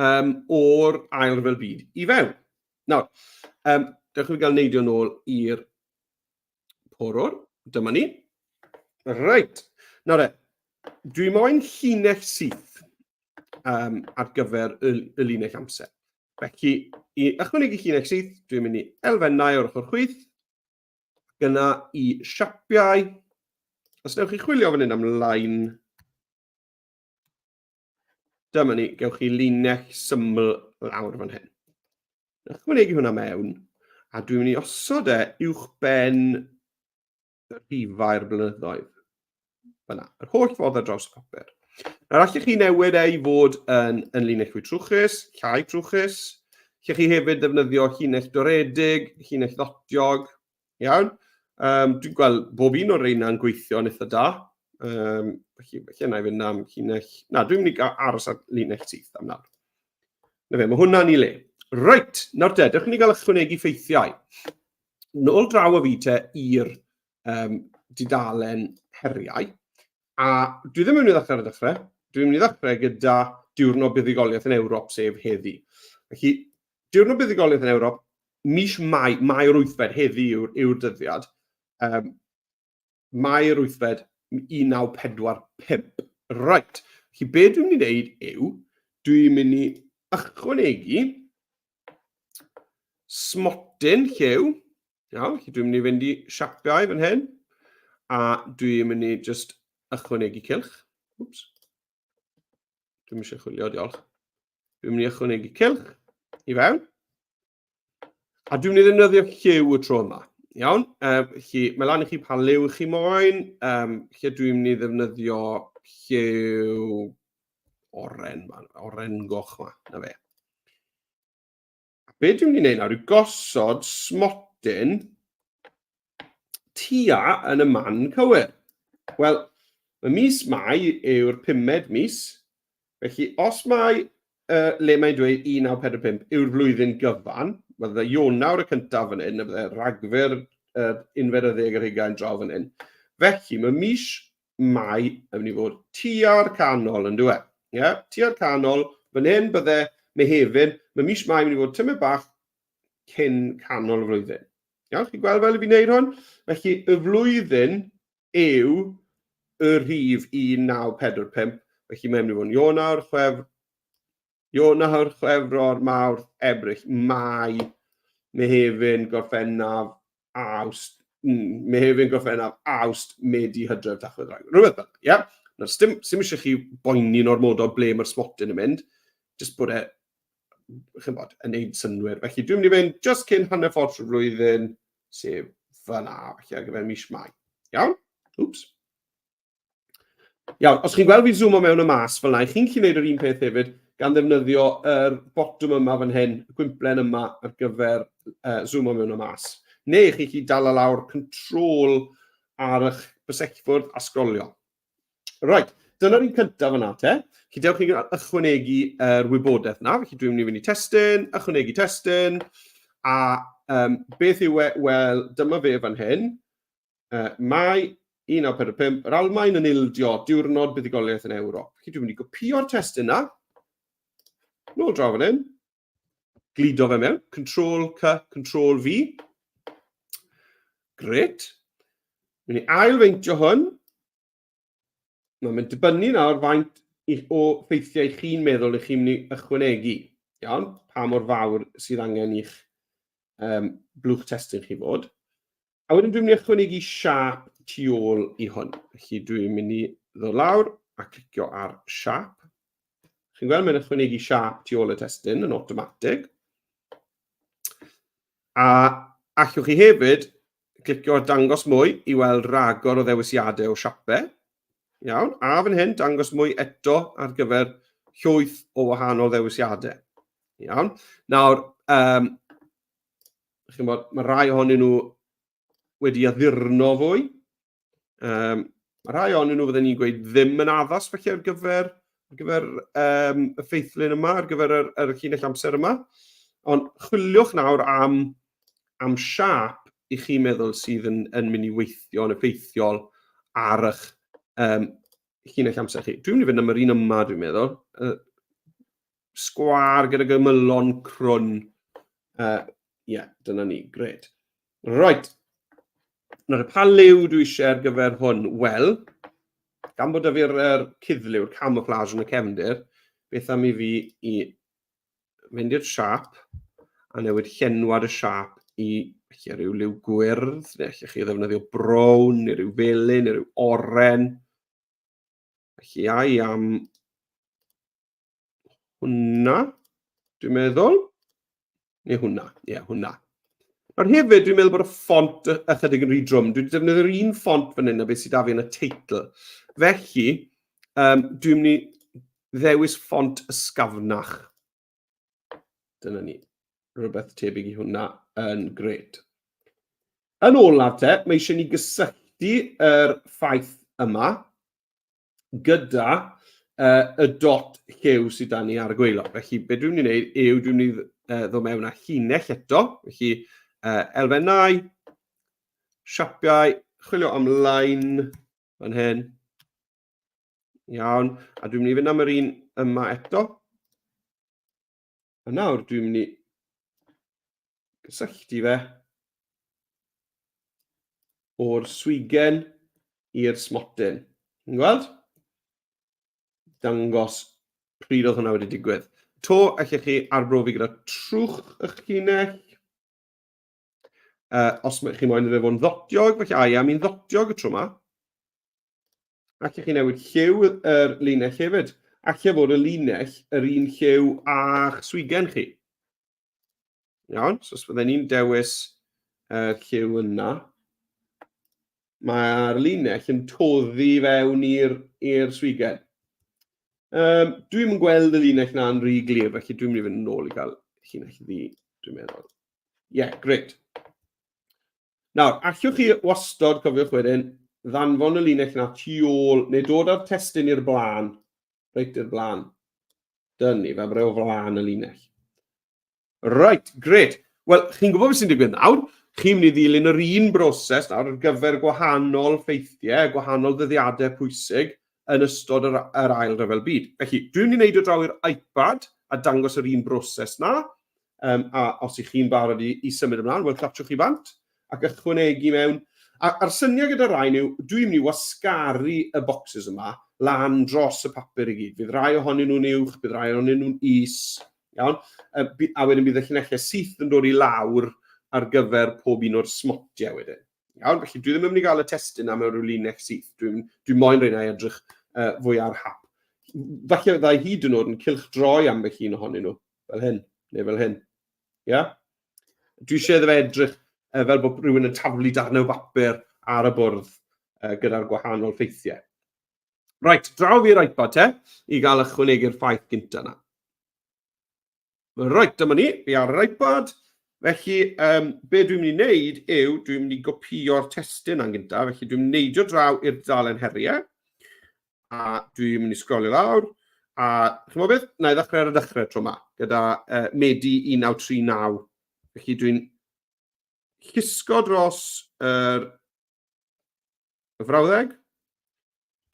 o'r Ail Ryfel Byd i fewn. Nawr, dewch i fi gael neidio nôl i'r porwr. Dyma ni. Reit. Nawr e, dwi moyn llinell syth ar gyfer y linell amser. Felly, i ychwanegu llinell syth, dwi'n mynd i elfennau o'r ochr chwith, ac yna i siapiau. Os newch chi chwilio fan hyn am line, dyma ni, gewch chi linell syml lawr fan hyn. Ychwanegu hwnna mewn, a dwi'n mynd i osod e uwch ben rhifau'r blynyddoedd. Fyna, yr holl ffordd ar draws y papur. Nawr, allech chi newid e i fod yn linell fwy trwchus, llai trwchus. Allech chi hefyd ddefnyddio llinell doredig, llinell ddotiog. Iawn? Dwi'n gweld bob un o'r reina yn gweithio yn eitha da. Felly na i fynd am llinell... Na, dwi'n mynd i aros ar linell syth am nawr. Na fe, mae hwnna'n ei le. Reit, nawr te, dewch i ni gael ychwanegu ffeithiau. Nôl draw â fi te i'r dudalen heriau. A dwi ddim yn mynd i ddechrau ar y dechrau. Dwi'n mynd i ddechrau gyda diwrnod buddugoliaeth yn Ewrop, sef heddi. Felly, diwrnod buddugoliaeth yn Ewrop, mis Mai, Mai'r wythfed, heddi yw'r yw dyddiad. Mai'r wythfed, 1945. Right, felly be dwi'n mynd i wneud yw, dwi'n mynd i ychwanegu. smotyn lliw. Iawn, felly dwi'n mynd i fynd i siapiau fan hyn, a dwi'n mynd i just ychwanegu cylch. Oops. Dwi'n eisiau chwilio, diolch. Dwi'n mynd i ychwanegu cylch i fewn. A dwi'n mynd i ddefnyddio lliw y tro yma. Iawn, felly mae lan i chi pa liw chi moyn. Lle dwi'n mynd i ddefnyddio lliw oren, oren goch yma, na fe. Be dwi'n mynd i wneud nawr yw gosod smotyn tua yn y man cywir. Wel, mae mis Mai yw'r pumed mis, felly os mae uh, le mae'n dweud 1945 yw'r flwyddyn gyfan, bydde Ionawr y cyntaf fan hyn, a bydde Rhagfyr unfed ar ddeg ar hugain draw fan hyn. Felly, mae mis Mai yn mynd i fod tua'r canol yn dweud. Yeah? Tua'r canol, fan hyn bydde Mehefin, mae mis Mai yn mynd i fod tymed bach cyn canol y flwyddyn. Iawn, chi'n gweld fel i fi wneud hwn? Felly, y flwyddyn yw y rhif 1945, felly mae'n mynd i fod yn Ionawr, Chwef, Ionawr, Chwefror, Mawrth, Ebrill, Mai, Mehefin, Gorffennaf, Awst, Mehefin, Gorffennaf, Awst, Medi, Hydref, Tachwedd, Rhagfyr. Rhywbeth fel ie? Yeah? Nawr, sdim, sdim eisiau chi boeni'n ormodol ble mae'r smotyn yn mynd, jyst bod e, chi'n bod, yn neud synnwyr. Felly dwi'n mynd i fynd just cyn hanner ffordd trwy'r flwyddyn, sef fyna, felly ar gyfer mis Mai. Iawn? Oops. Iawn, os chi'n gweld fi zoomo mewn y mas fel yna, chi'n gallu gwneud yr un peth hefyd gan ddefnyddio yr botwm yma fan hyn, y gwymplen yma ar gyfer zoomo mewn y mas. Neu chi'n gallu dal lawr control ar eich bysellfwrdd a sgrolio. Right, dyna'r un cyntaf yna te. Felly dewch chi ychwanegu yr wybodaeth na. Felly dwi'n mynd i fynd i testun, ychwanegu testun, a beth yw e? Wel, dyma fe fan hyn. Mai 1945, yr Almaen yn ildio, diwrnod buddugoliaeth yn Ewrop. Felly dwi'n mynd i gopio'r testun na, nôl draw fan hyn, gludo fe mewn, Control C, Control V. Gret. Mynd i ail-feintio hwn. Mae'n mynd dibynnu nawr faint o ffeithiau chi'n meddwl i chi'n mynd i ychwanegu. Iawn, pa mor fawr sydd angen i'ch blwch testun chi fod. A wedyn dwi'n mynd i ychwanegu siâp tu ôl i hwn. Felly dwi'n mynd i ddod lawr a clicio ar siâp. Chi'n gweld mae'n ychwanegu siâp tu ôl y testun yn automatig. A allwch chi hefyd clicio ar dangos mwy i weld ragor o ddewisiadau o siapau. Iawn, a fan hyn dangos mwy eto ar gyfer llwyth o wahanol ddewisiadau. Iawn, nawr, chi'n bod, mae rhai ohonyn nhw wedi addurno fwy. Mae rhai ohonyn nhw fydden ni'n gweud ddim yn addas felly ar gyfer y ffeithlun yma, ar gyfer yr llinell amser yma. Ond chwiliwch nawr am siâp i chi meddwl sydd yn mynd i weithio yn effeithiol ar eich llinell amser chi. Dwi'n mynd i fynd am yr un yma, dwi'n meddwl. Sgwâr gyda gymylon crwn. Yeah, dyna ni, gret. Right. Nawr, pa liw dwi eisiau ar gyfer hwn? Wel, gan bod 'da fi'r er cuddliw'r camouflage yn y cefndir, beth am i fi i fynd i'r siâp a newid llenwad y siâp i lle rhyw liw gwyrdd, neu allech chi ddefnyddio brown, neu rhyw felyn, neu rhyw oren. Felly, ai am hwnna, dwi'n meddwl. Neu hwnna, ie, yeah, hwnna. Nawr hefyd, dwi'n meddwl bod y ffont ychydig yn rhy drwm. Dwi wedi defnyddio'r un ffont fan hyn a beth sydd 'da fi yn y teitl. Felly, dwi'n mynd i ddewis ffont ysgafnach. Dyna ni. Rhywbeth tebyg i hwnna yn gret. Yn olaf te, mae eisiau ni gysylltu yr ffaith yma gyda y dot lliw sydd 'da ni ar y gwaelod. Felly, be dwi'n mynd i wneud yw dwi'n mynd i ddod mewn â llinell eto. Felly, elfennau, siapiau, chwilio am line fan hyn. Iawn, a dwi'n mynd i fynd am yr un yma eto. A nawr dwi'n mynd i gysylltu fe o'r swigen i'r smotyn. Chi'n gweld? Dangos pryd oedd hwnna wedi digwydd. To, allech chi arbrofi gyda trwch eich llinell. Os chi moyn iddo fe fod yn ddotiog, felly a ia, mi'n ddotiog y tro yma. Allech chi newid lliw yr linell hefyd. Alle fod y linell yr un lliw â'ch swigen chi. Iawn, so os fydden ni'n dewis y lliw yna, mae'r linell yn toddi fewn i'r swigen. Dwi'm yn gweld y linell na'n rhy glir, felly dwi'n mynd i fynd yn ôl i gael llinell ddu, dwi'n meddwl. Ie, yeah, gret. Nawr, allwch chi wastod, cofiwch wedyn, ddanfon y linell na tu ôl, neu dod â'r testun i'r blaen, reit i'r blaen. Dyn ni, fel bod e o flaen y linell. Reit, gret. Wel, chi'n gwybod beth sy'n digwydd nawr. Chi'n mynd i ddilyn yr un broses nawr ar gyfer gwahanol ffeithiau, gwahanol ddyddiadau pwysig yn ystod yr, yr Ail Ryfel Byd. Felly, dwi'n mynd i wneud o draw i'r iPad a dangos yr un broses na. A os ych chi'n barod i, i symud ymlaen, wel, clapiwch chi bant ac ychwanegu mewn. A, a'r syniad gyda rhain yw, dwi'n mynd i wasgaru y bocsys yma lan dros y papur i gyd. Fydd rai ohonyn nhw'n uwch, bydd rai ohonyn nhw'n is, iawn? A wedyn bydd y llinellau syth yn dod i lawr ar gyfer pob un o'r smotiau wedyn. Iawn, felly dwi ddim yn mynd i gael y testun am mewn rhyw linell syth. Dwi'n dwi moyn rheina i edrych fwy ar hap. Falle fyddai hyd yn oed yn cylchdroi ambell un ohonyn nhw, fel hyn, neu fel hyn. Ia? Yeah? Dwi eisiau iddo fe edrych fel bod rhywun yn taflu darnau o bapur ar y bwrdd gyda'r gwahanol ffeithiau. Reit, draw fi'r iPad te, i gael ychwanegu'r ffaith gynta yna. Reit, dyma ni, fi ar yr iPad. Felly, um, be dwi'n mynd i wneud yw, dwi'n mynd i gopio'r testun a'n gyntaf, felly dwi'n mynd neidio draw i'r dudalen heriau, a dwi'n mynd i sgrolio lawr, a chymod beth, na i ddechrau ar y dechrau tro yma, gyda Medi 1939. Felly dwi'n llusgo dros yr y frawddeg,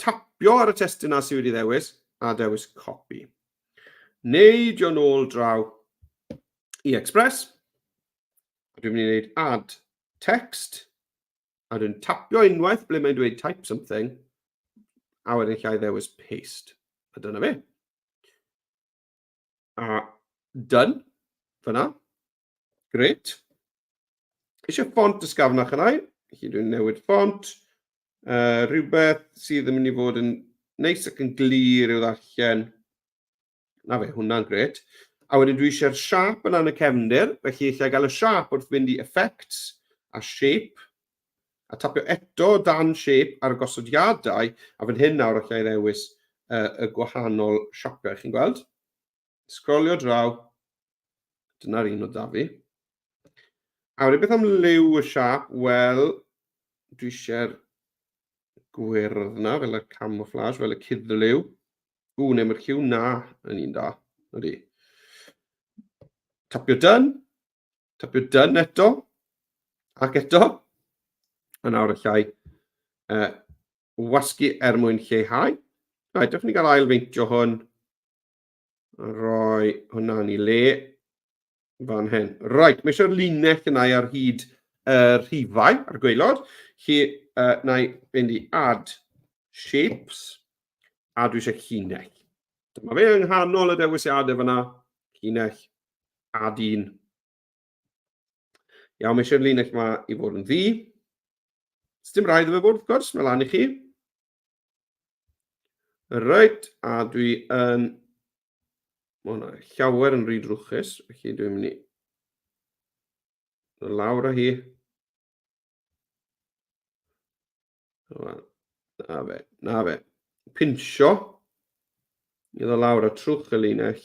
tapio ar y testun na sydd wedi ddewis, a dewis copy. Neidio nôl draw i Express. A dwi'n mynd i wneud add text. A dwi'n tapio unwaith ble mae'n dweud type something. A wedyn llai ddewis paste. A dyna fe. A done. Fyna. Great. Eisiau ffont ysgafnach yna i. Felly dwi'n newid ffont. Rhywbeth sydd yn mynd i fod yn neis ac yn glir i'w ddarllen. Na fe, hwnna'n gret. A wedyn dwi eisiau'r siap yna yn y cefndir, felly eisiau gael y siap wrth fynd i Effects a Shape, a tapio eto dan Shape ar y gosodiadau, a fan hyn nawr allai ddewis y gwahanol siapiau, chi'n gweld? Sgrolio draw, dyna'r un o da fi. A wedyn beth am liw y siap? Wel, dwi eisiau'r gwyrdd na, fel y camouflage, fel y cuddliw. Ww, neu mae'r lliw na yn un da. Ydy. Tapio done. Tapio done eto. Ac eto. A nawr allai wasgu er mwyn lleihau. Right, dewch ni gael ail feintio hwn. A rhoi hwnna yn ei le fan hyn. Right, mae eisiau'r linell yna ar hyd y rhifau ar gwaelod. Felly, na i fynd i add shapes, a dwi eisiau llinell. Dyma fe yng nghanol y dewisiadau fyna, llinell, add un. Iawn, mae eisiau'r linell yma i fod yn ddu. Sdim rhaid iddo fe fod, wrth gwrs, mae lan i chi. Reit, a dwi yn... Mae hwnna llawer yn rhy drwchus, felly dwi'n mynd i... Lawr â hi. Na fe, na fe. Pinsio. I ddod lawr a trwch y linell.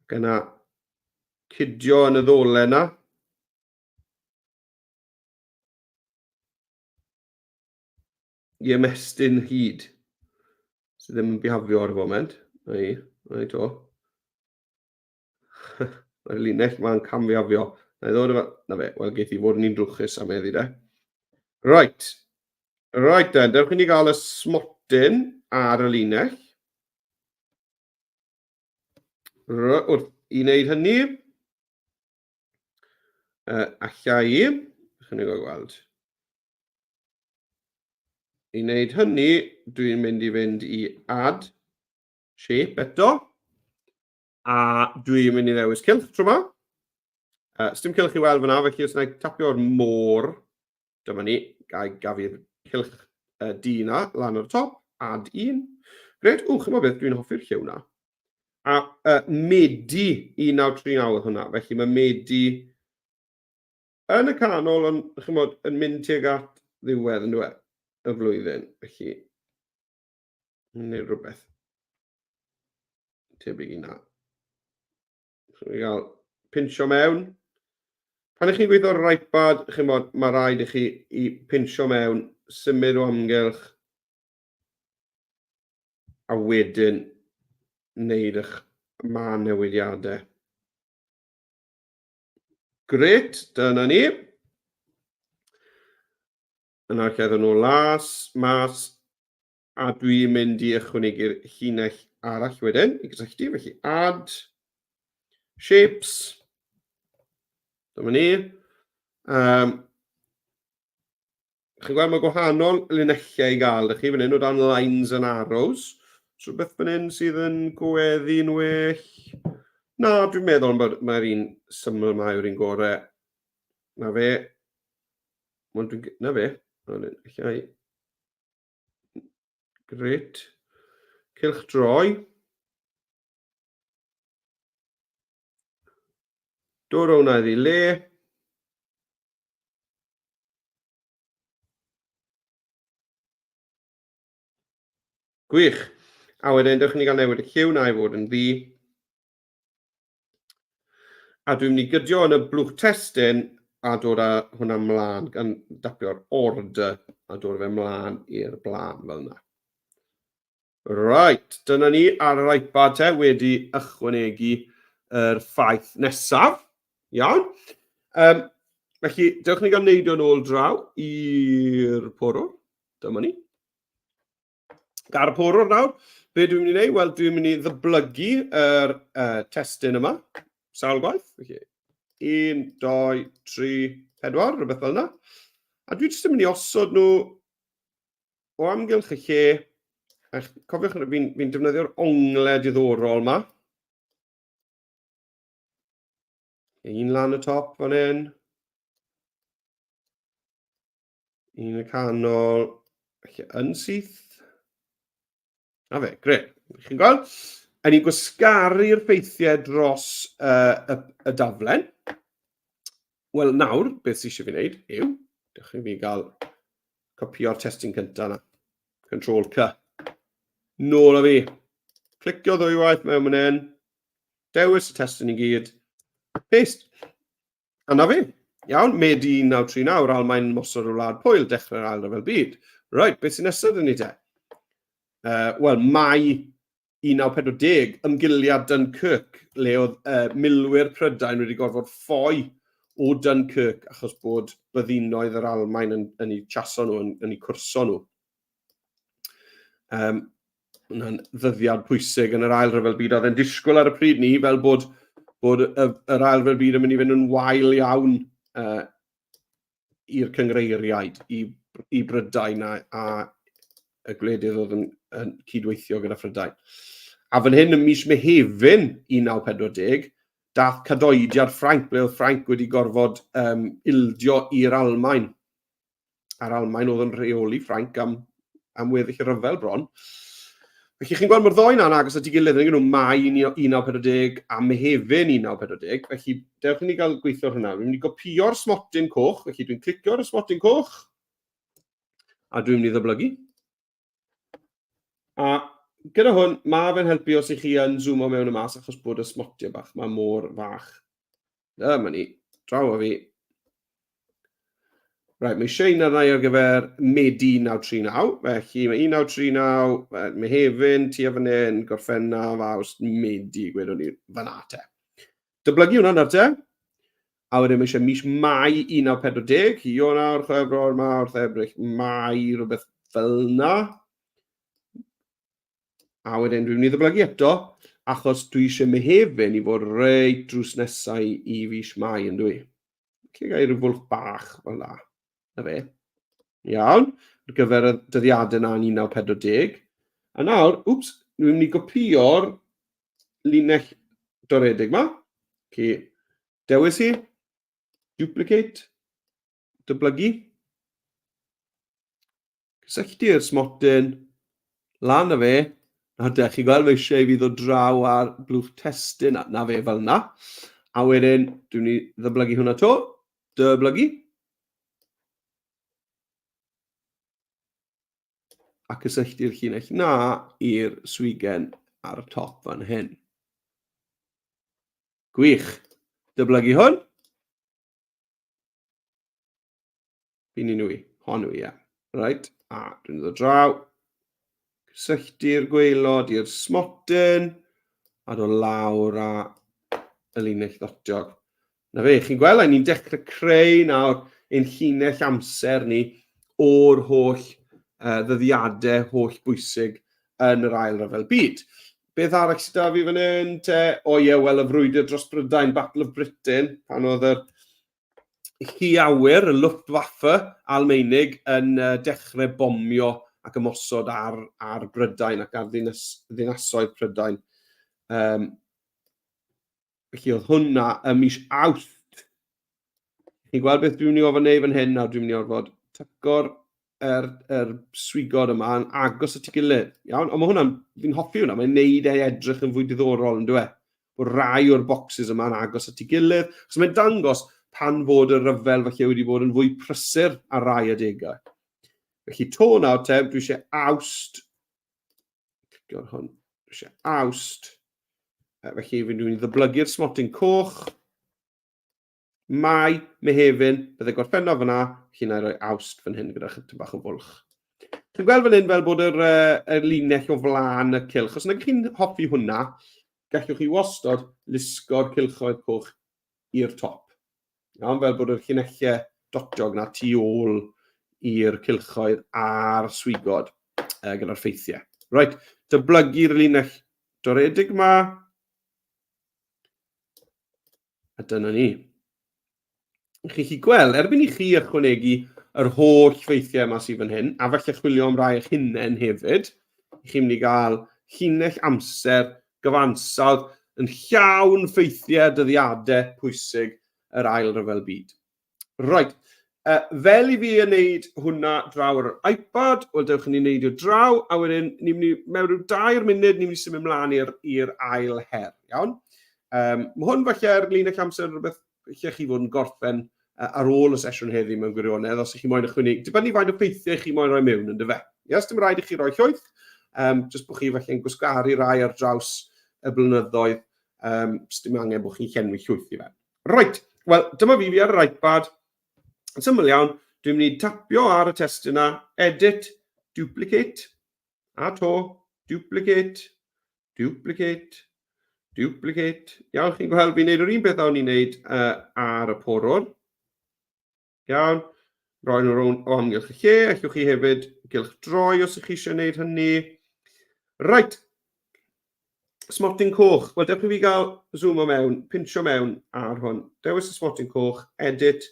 Ac yna cydio yn y ddolen yna. I ymestyn hyd. Sydd ddim yn bihafio ar y foment. Na i, na i to. Mae'r linell ma'n camfiafio. Na i ddod efo... Na fe, wel geith i fod yn un drwchus am heddi de. Right. Right then, dewch i ni gael y smotyn ar y linell. Wrth i wneud hynny, alla i, chi'n ei gweld. I wneud hynny, dwi'n mynd i fynd i add shape eto, a dwi'n mynd i ddewis cylch tro yma. Sdim cylch i weld fyna, felly os wna i tapio'r môr, dyma ni, ga i gafi'r cylch du na lan ar y top, add un. Gret, o, chymod beth, dwi'n hoffi'r lliw na. A Medi 1939 oedd hwnna, felly mae Medi yn y canol, ond chymod, yn mynd tuag at ddiwedd yn dweud y flwyddyn, felly neu rhywbeth tebyg i na. So i gael pinsio mewn. Pan ych chi'n gweithio ar yr iPad, chimod, mae rhaid i chi i pinsio mewn, symud o amgylch, a wedyn wneud eich man newidiadau. Gret, dyna ni. Yna lle ddod nhw las, mas, A dwi'n mynd i ychwanegu'r llinell arall wedyn i gysylltu, felly add, shapes, dyma ni. Um, chi'n gweld mae gwahanol linellau i gael, ydych chi fan hyn o dan lines and arrows. So beth fan hyn sydd yn gweddi'n well? Na, dwi'n meddwl bod mae'r un syml yma yw'r un gorau. Na fe. Na fe. Allai Gret. Cylch droi. Dod o hwnna iddi le. Gwych. A wedyn, dewch i ni gael newid y lliw na i fod yn ddu. A dwi'n mynd i gydio yn y blwch testun a dod â hwnna mlaen, gan dapio'r order a dod â fe mlaen i'r blaen fel yna. Right, dyna ni ar yr iPad te, wedi ychwanegu yr ffaith nesaf. Iawn. Um, felly, dewch ni gael neidio yn ôl draw i'r porwr. Dyma ni. Ar y porwr nawr, be dwi'n mynd i wneud? Wel, dwi'n mynd i ddyblygu yr testun yma, sawl gwaith. Felly, 1, 2, 3, 4, rhywbeth fel yna. A dwi jyst yn mynd i osod nhw o amgylch y lle. A cofiwch, fi'n fi defnyddio'r ongle diddorol yma. Un lan y top fan hyn. Un y canol, felly yn syth. Na fe, gret. Chi'n gweld? A ni'n gwasgaru'r ffeithiau dros uh, y, y daflen. Wel, nawr, beth sydd eisiau fi wneud yw, dewch i fi gael copio'r testyn cyntaf yna. Control C. Nôl â fi. Clicio ddwywaith mewn fan hyn. Dewis y testyn i gyd. Paste. A 'na fe. Iawn, Medi 1939, yr Almaen yn ymosod ar Wlad Pwyl, dechrau'r Ail Ryfel Byd. Reit, beth sy'n nesaf dyn ni te? Wel, Mai 1940, ymgiliad Dunkirk, le oedd milwyr Prydain wedi gorfod ffoi o Dunkirk achos bod byddinoedd yr Almaen yn, yn eu chaso nhw, yn, yn eu cwrso nhw. Um, hwnna'n ddyddiad pwysig yn yr Ail Ryfel Byd. Oedd e'n disgwyl ar y pryd ni fel bod, bod y, yr Ail Ryfel Byd yn mynd i fynd yn wael iawn i'r cyngreiriaid, i, i Brydain a, a y gwledydd oedd yn, yn cydweithio gyda Phrydain. A fan hyn ym mis Mehefin 1940, dath cadoediad Ffrainc, ble oedd Ffrainc wedi gorfod um, ildio i'r Almaen. a'r Almaen oedd yn rheoli Ffrainc am, am weddill y rhyfel bron. Felly chi'n gweld mae'r ddoi na'n agos at ei gilydd, yn nhw Mai 1940 a Mehefin 1940, felly dewch i ni gael gweithio ar hwnna. Dwi'n mynd i gopio'r smotyn coch, felly dwi'n clicio ar y smotyn coch, a dwi'n mynd i ddyblygu. A gyda hwn, mae fe'n helpu os ych chi yn zoomo mewn y mas achos bod y smotiau bach, mae mor fach. Dyma ni, draw â fi. Right, mae eisiau un arna i ar gyfer Medi 1939, felly mae 1939, Mehefin, tua fan hyn, Gorffennaf, Awst, Medi, gwedwn ni fan'na te. Dyblygu hwnna nawr te. A wedyn mae eisiau mis Mai 1940, Ionawr, Chwefror, Mawrth, Ebrill, Mai, rhywbeth fel yna. A wedyn dwi'n mynd i ddyblygu eto, achos dwi eisiau Mehefin i fod reit drws nesau i fis Mai yn dwi. Lle gael rhyw fwlch bach fel la. Na fe. Iawn, ar gyfer y dyddiadau yna yn 1940. A nawr, wps, dwi'n mynd i gopio'r linell doredig yma. Ci, dewis hi. Duplicate. Dyblygu. Cysylltu'r smotyn. Lan â fe. Nawr de, chi'n gweld mae eisiau i fi ddod draw ar blwch testun, na fe fel yna. A wedyn, dwi'n mynd i ddyblygu hwnna to. Dyblygu. A cysylltu'r llinell na i'r swigen ar y top fan hyn. Gwych. Dyblygu hwn. Fi'n un i. Hon yw i, ie. Right. A dwi'n dod draw. Cysylltu'r gwaelod i'r smotyn. A dod lawr â y linell ddotiog. Na fe, chi'n gweld, a ni'n dechrau creu nawr ein llinell amser ni o'r holl uh, ddyddiadau holl bwysig yn yr Ail Ryfel Byd. Beth arall sydd da fi fan hyn? Te? O ie, wel, y frwydr dros Brydain, Battle of Britain, pan oedd yr llu awyr, y Luftwaffe Almaenig, yn uh, dechrau bomio ac ymosod ar, ar Brydain ac ar ddinas, ddinasoedd Prydain. Um, Felly oedd hwnna ym mis Awst. Chi'n gweld beth dwi'n mynd i orfod wneud fan hyn nawr, dwi'n mynd i orfod tyco'r er, er swigod yma yn agos at ei gilydd. Iawn? Ond mae hwnna'n, fi'n hoffi hwnna, mae'n neud ei edrych yn fwy diddorol yn dweud. Bod rai o'r boxes yma yn agos at ei gilydd. Chos mae'n dangos pan fod y rhyfel falle wedi bod yn fwy prysur ar rai adegau. Felly to nawr te, dwi eisiau Awst Clicio ar hwn. Dwi eisiau Awst. Felly fi'n mynd i ddyblygu'r smotyn coch. Mai, Mehefin, bydde Gorffennaf fyna, felly na i roi Awst fan hyn gyda chytyn bach o fwlch. Chi'n gweld fan hyn fel bod yr, uh, yr linell o flaen y cylch. Os nag chi'n hoffi hwnna, gallwch chi wastod lusgo'r cylchoedd coch i'r top. Iawn, fel bod yr llinellau dotiog na tu ôl i'r cylchoedd a'r swigod uh, gyda'r ffeithiau. Reit, dyblygu'r linell doredig ma. A dyna ni. Chi'n chi gweld, erbyn i chi ychwanegu yr holl ffeithiau yma sydd fan hyn, a falle chwilio am rai eich hunain hefyd, chi'n mynd i gael llinell amser gyfansawdd yn llawn ffeithiau dyddiadau pwysig yr Ail Ryfel Byd. Reit, uh, fel i fi yn neud hwnna draw ar yr iPad, wel dewch i ni wneud o draw, a wedyn ni'n mynd i, mewn rhyw dair munud, ni'n mynd i symud mlaen i'r ail her, iawn? Um, mae hwn falle ar linell amser rhywbeth lle chi fod yn gorffen ar ôl y sesiwn heddi mewn gwirionedd, os ych chi moyn ychwanegu, dibynnu faint o ffeithiau chi moyn rhoi mewn, yn dyfe. Yes, dim rhaid i chi roi llwyth, um, jyst bod chi falle'n gwasgaru rai ar draws y blynyddoedd, um, dim angen bod chi'n llenwi llwyth i fe. Right, wel, dyma fi fi ar yr iPad. Yn syml iawn, dwi'n mynd i tapio ar y testun yna, edit, duplicate, a to, duplicate, duplicate, duplicate. Iawn, chi'n gweld fi'n neud yr un peth a o'n i'n neud uh, ar y porwr. Iawn, roi nhw rownd o amgylch y lle. Allwch chi hefyd gylch droi os ych chi eisiau gwneud hynny. Right, smotyn coch. Wel, dewch i fi gael zoom o mewn, pincho mewn ar hwn. Dewis y smotyn coch, edit,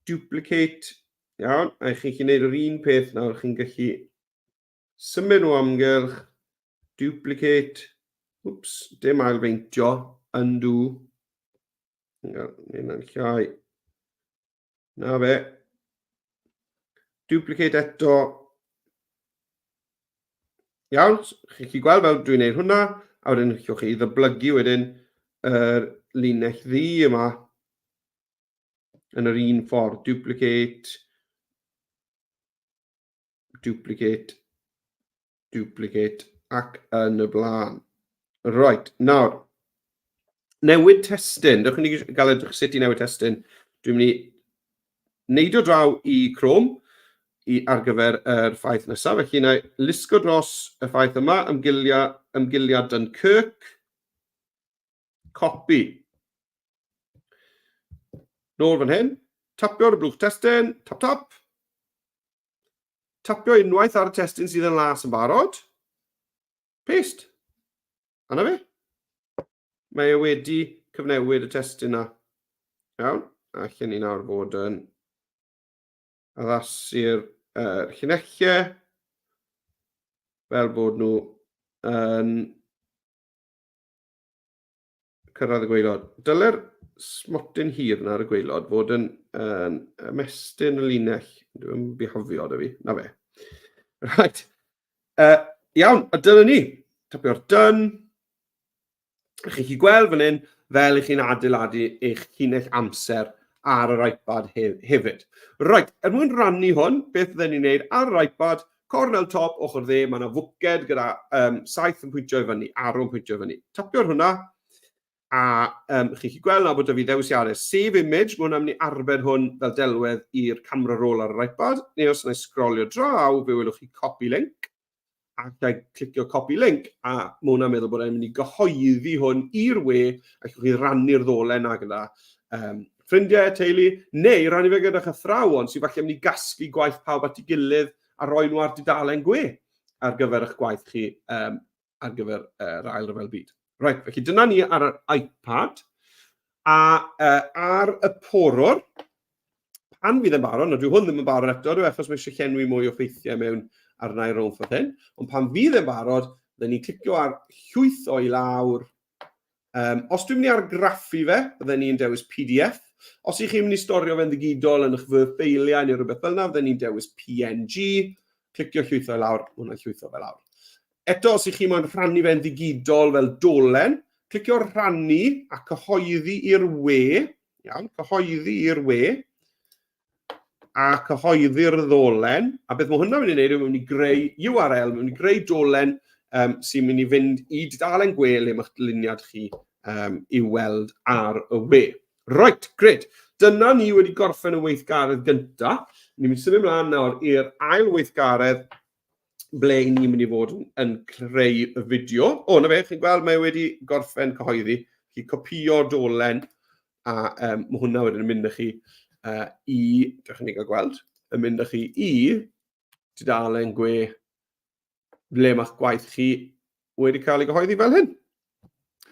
duplicate. Iawn, a chi'n gallu gwneud yr un peth nawr, chi'n gallu symud nhw amgylch, duplicate, wps, dim ailfeintio, undo, Hynna'n llai. Na fe. Duplicate eto. Iawn, chi'n gallu gweld fel dwi'n gwneud hwnna, a wedyn allwch chi ddyblygu wedyn yr linell ddu yma yn yr un ffordd. Duplicate, duplicate, duplicate ac yn y blaen. Right, nawr, newid testun. Dewch i ni gael edrych sut i newid testun. Dwi'n mynd i neidio draw i Chrome i, ar gyfer yr ffaith nesaf. Felly, na i lusgo dros y ffaith yma, ymgilia, ymgiliad Dunkirk, copy. Nôl fan hyn, tapio ar y blwch testun, tap tap. Tapio unwaith ar y testun sydd yn las yn barod. Paste. A na fe. Mae e wedi cyfnewid y testun na. Iawn. A allan ni nawr fod yn addasu'r uh, llinellau fel bod nhw yn cyrraedd y gwaelod. Dyle'r smotyn hir na ar y gweilod fod yn, yn ymestyn y linell. Dwi'n bihofio da fi. Na fe. Right. Iawn, a dyna ni. Tapio'r done. Chi'n gallu gweld fan hyn fel i chi'n adeiladu eich llinell amser ar yr iPad he hefyd. Reit, er mwyn rannu hwn, beth fydden ni'n neud ar yr iPad, cornel top, ochr dde, mae yna fwced gyda saeth yn pwyntio i fyny, arrow yn pwyntio i fyny. Tapio'r hwnna, a chi'n gallu gweld nawr bod 'da fi ddewisiadau Save Image, mae hwnna'n mynd i arbed hwn fel delwedd i'r camera roll ar yr iPad, neu os wna i sgrolio draw, fe welwch chi Copy Link. A ga i clicio copy link, a mae hwnna'n meddwl bod e'n mynd i gyhoeddi hwn i'r we, a allwch chi rannu'r ddolen na gyda ffrindiau, teulu, neu rannu fe gyda'ch athrawon sydd falle mynd i gasglu gwaith pawb at ei gilydd a roi nhw ar dudalen gwe ar gyfer eich gwaith chi ar gyfer yr Ail Ryfel Byd. Reit, felly dyna ni ar yr iPad. A ar y porwr, pan fydd yn barod, na dwi hwn ddim yn barod eto, dwi achos mae eisiau llenwi mwy o ffeithiau mewn arna i rownd ffordd hyn, ond pan fydd yn barod, fydden ni'n clicio ar llwytho i lawr. Os dwi'n mynd i argraffu fe, bydden ni'n dewis PDF. Os ych chi'n mynd i storio fe'n ddigidol yn eich fy ffeiliau neu rhywbeth fel yna, bydden ni'n dewis PNG. Clicio llwytho i lawr, hwnna'n llwytho fe lawr. Eto, os ych chi moyn rhannu fe'n ddigidol fel dolen, clicio rhannu a cyhoeddi i'r we. Iawn, cyhoeddi i'r we a cyhoeddi'r ddolen. A beth mae hwnna'n mynd i wneud yw mae'n mynd i greu URL, mae'n mynd i greu dolen sy'n mynd i fynd i dudalen gwe le mae'ch dyluniad chi i'w weld ar y we. Right, gret. Dyna ni wedi gorffen y weithgaredd gyntaf. Ni'n mynd i symud ymlaen nawr i'r ail weithgaredd ble i ni'n mynd i fod yn creu y fideo. O, na fe, chi'n gweld mae wedi gorffen cyhoeddi. Chi copio'r dolen a mae hwnna wedyn yn mynd â chi i, dewch i ni gael gweld, yn mynd â chi i tudalen gwe ble mae'ch gwaith chi wedi cael ei gyhoeddi fel hyn.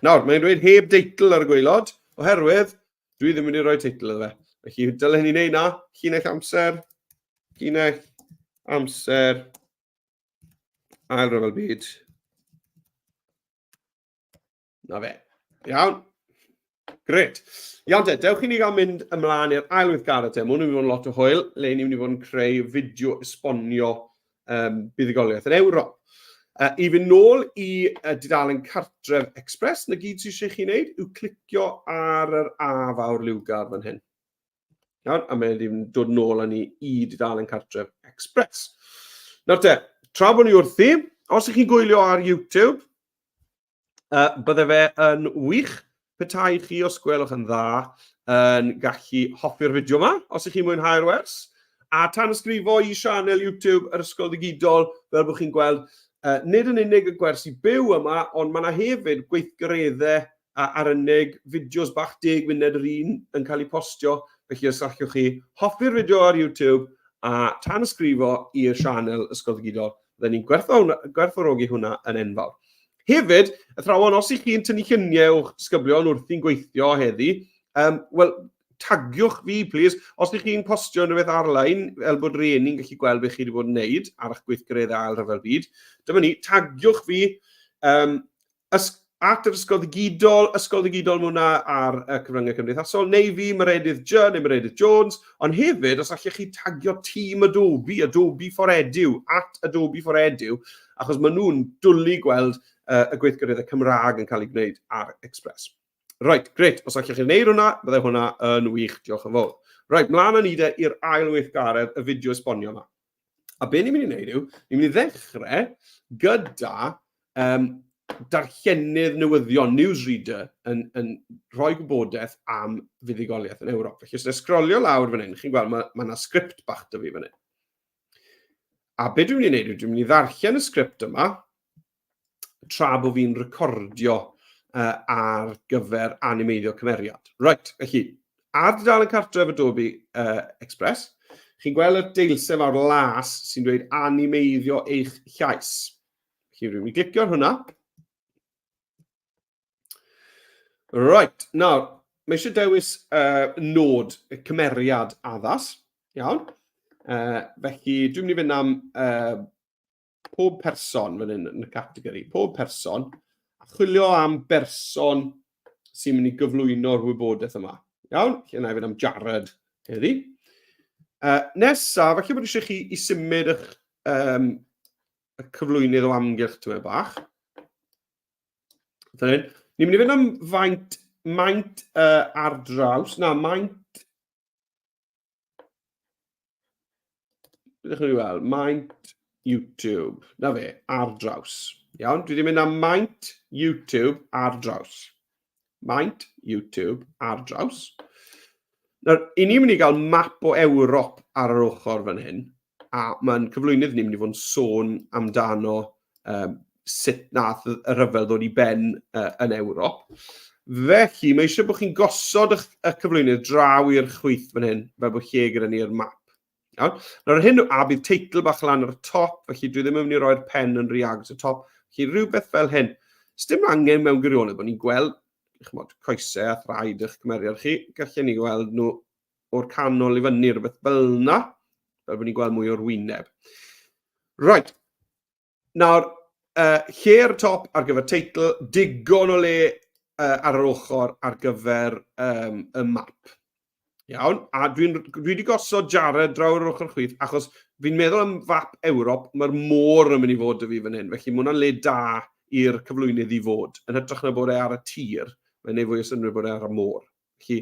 Nawr, mae'n dweud heb deitl ar y gwaelod, oherwydd dwi ddim wedi rhoi teitl iddo fe. Felly, dylen ni wneud na, llinell amser, llinell amser, ail ryfel byd. Na fe. Iawn. Gret. Iawn te, dewch i ni gael mynd ymlaen i'r ail weithgaredd te. Mae hwn yn mynd i fod yn lot o hwyl, le ni'n mynd i fod yn creu fideo esbonio buddugoliaeth yn Ewrop. I fynd nôl i dudalen Cartref Express, na gyd sydd eisiau chi wneud yw clicio ar yr A fawr liwgar fan hyn. Iawn, a mae'n wedi dod nôl â ni i dudalen Cartref Express. Nawr te, tra bod ni wrthi, os ych chi'n gwylio ar YouTube, Bydde fe yn wych petai chi, os gwelwch yn dda, yn gallu hoffi'r fideo yma, os ych chi'n mwynhau'r wers, a tanysgrifo i sianel YouTube yr Ysgol Ddigidol, fel bod chi'n gweld, nid yn unig y gwersi byw yma, ond mae yna hefyd gweithgareddau ar unig, fideos bach 10 munud yr un yn cael eu postio, felly os allwch chi hoffi'r fideo ar YouTube a tanysgrifo i'r sianel Ysgol Ddigidol, Bydden ni'n gwerthfawrogi hwnna yn enfawr. Hefyd, athrawon, os ych chi'n tynnu lluniau o'ch disgyblion wrthi'n gweithio heddi, wel, tagiwch fi, please. Os ych chi'n postio unrhyw beth ar-lein, fel bod rhieni'n gallu gweld beth chi wedi bod yn neud ar eich gweithgareddau ail rhyfel byd, dyma ni, tagiwch fi, at yr Ysgol Ddigidol, Ysgol Ddigidol mae hwnna ar y cyfryngau cymdeithasol, neu fi, Meredydd J neu Meredydd Jones, ond hefyd, os allech chi tagio tîm Adobe, Adobe for Edu, at Adobe for Edu, achos maen nhw'n dwlu gweld y gweithgareddau Cymraeg yn cael eu gwneud ar Express. Right, gret, os allech chi wneud hwnna, byddai hwnna yn wych, diolch yn fawr. Right, mlaen â ni de i'r ail weithgaredd, y fideo esbonio yma. A be ni'n mynd i wneud yw, ni'n mynd i ddechrau gyda darllenydd newyddion, newsreader, yn rhoi gwybodaeth am fuddugoliaeth yn Ewrop. Felly, os yna sgrolio lawr fan hyn, chi'n gweld, mae yna sgript bach 'da fi fan hyn. A be dwi'n mynd i wneud yw, dwi'n mynd i ddarllen y sgript yma, tra bod fi'n recordio ar gyfer animeiddio cymeriad. Right, felly, ar dudalen cartref Adobe Express, chi'n gweld y deilsen fawr las sy'n dweud animeiddio eich llais. Felly, rwy'n mynd i glicio ar hwnna. Right, nawr, mae eisiau dewis nod y cymeriad addas. Iawn. Felly, dwi'n mynd i fynd am pob person fan hyn yn y categori, pob person, a chwilio am berson sy'n mynd i gyflwyno'r wybodaeth yma. Iawn, lle na i fynd am Jared heddi. Nesa, falle bod eisiau chi i symud eich y cyflwynydd o amgylch tymed bach. Dyna hyn. Ni'n mynd i fynd am faint, maint ar draws. Na, maint... Beth ydych chi'n weld? Maint YouTube. Na fe, ar draws. Iawn, dwi wedi mynd am maint YouTube ar draws. Maint YouTube ar draws. Nawr, i ni'n mynd i gael map o Ewrop ar yr ochr fan hyn, a mae'n cyflwynydd ni'n mynd i fod yn sôn amdano um, sut nath y rhyfel ddod i ben yn Ewrop. Felly, mae eisiau bod chi'n gosod y, y cyflwynydd draw i'r chwith fan hyn, fel bod lle gyda ni'r map. Iawn? Nawr, hyn, a bydd teitl bach lan ar y top, felly dwi ddim yn mynd i roi'r pen yn rhy agos y top. Felly, rhywbeth fel hyn. Sdim angen mewn gwirionedd bod ni'n gweld chymod, coesau a thraed eich cymeriad chi. Gallen ni gweld nhw o'r canol i fyny, rhywbeth fel yna, fel bod ni'n gweld mwy o'r wyneb. Right, Nawr, uh, lle ar y top ar gyfer teitl, digon o le uh, ar yr ochr ar gyfer um, y map. Iawn, a dwi'n dwi wedi gosod Jared draw ar yr ochr chwith, achos fi'n meddwl am fap Ewrop, mae'r môr yn mynd i fod 'da fi fan hyn, felly mae hwnna'n le da i'r cyflwynydd i fod. Yn hytrach na bod e ar y tir, mae'n neud fwy o synnwyr bod e ar y môr. Felly,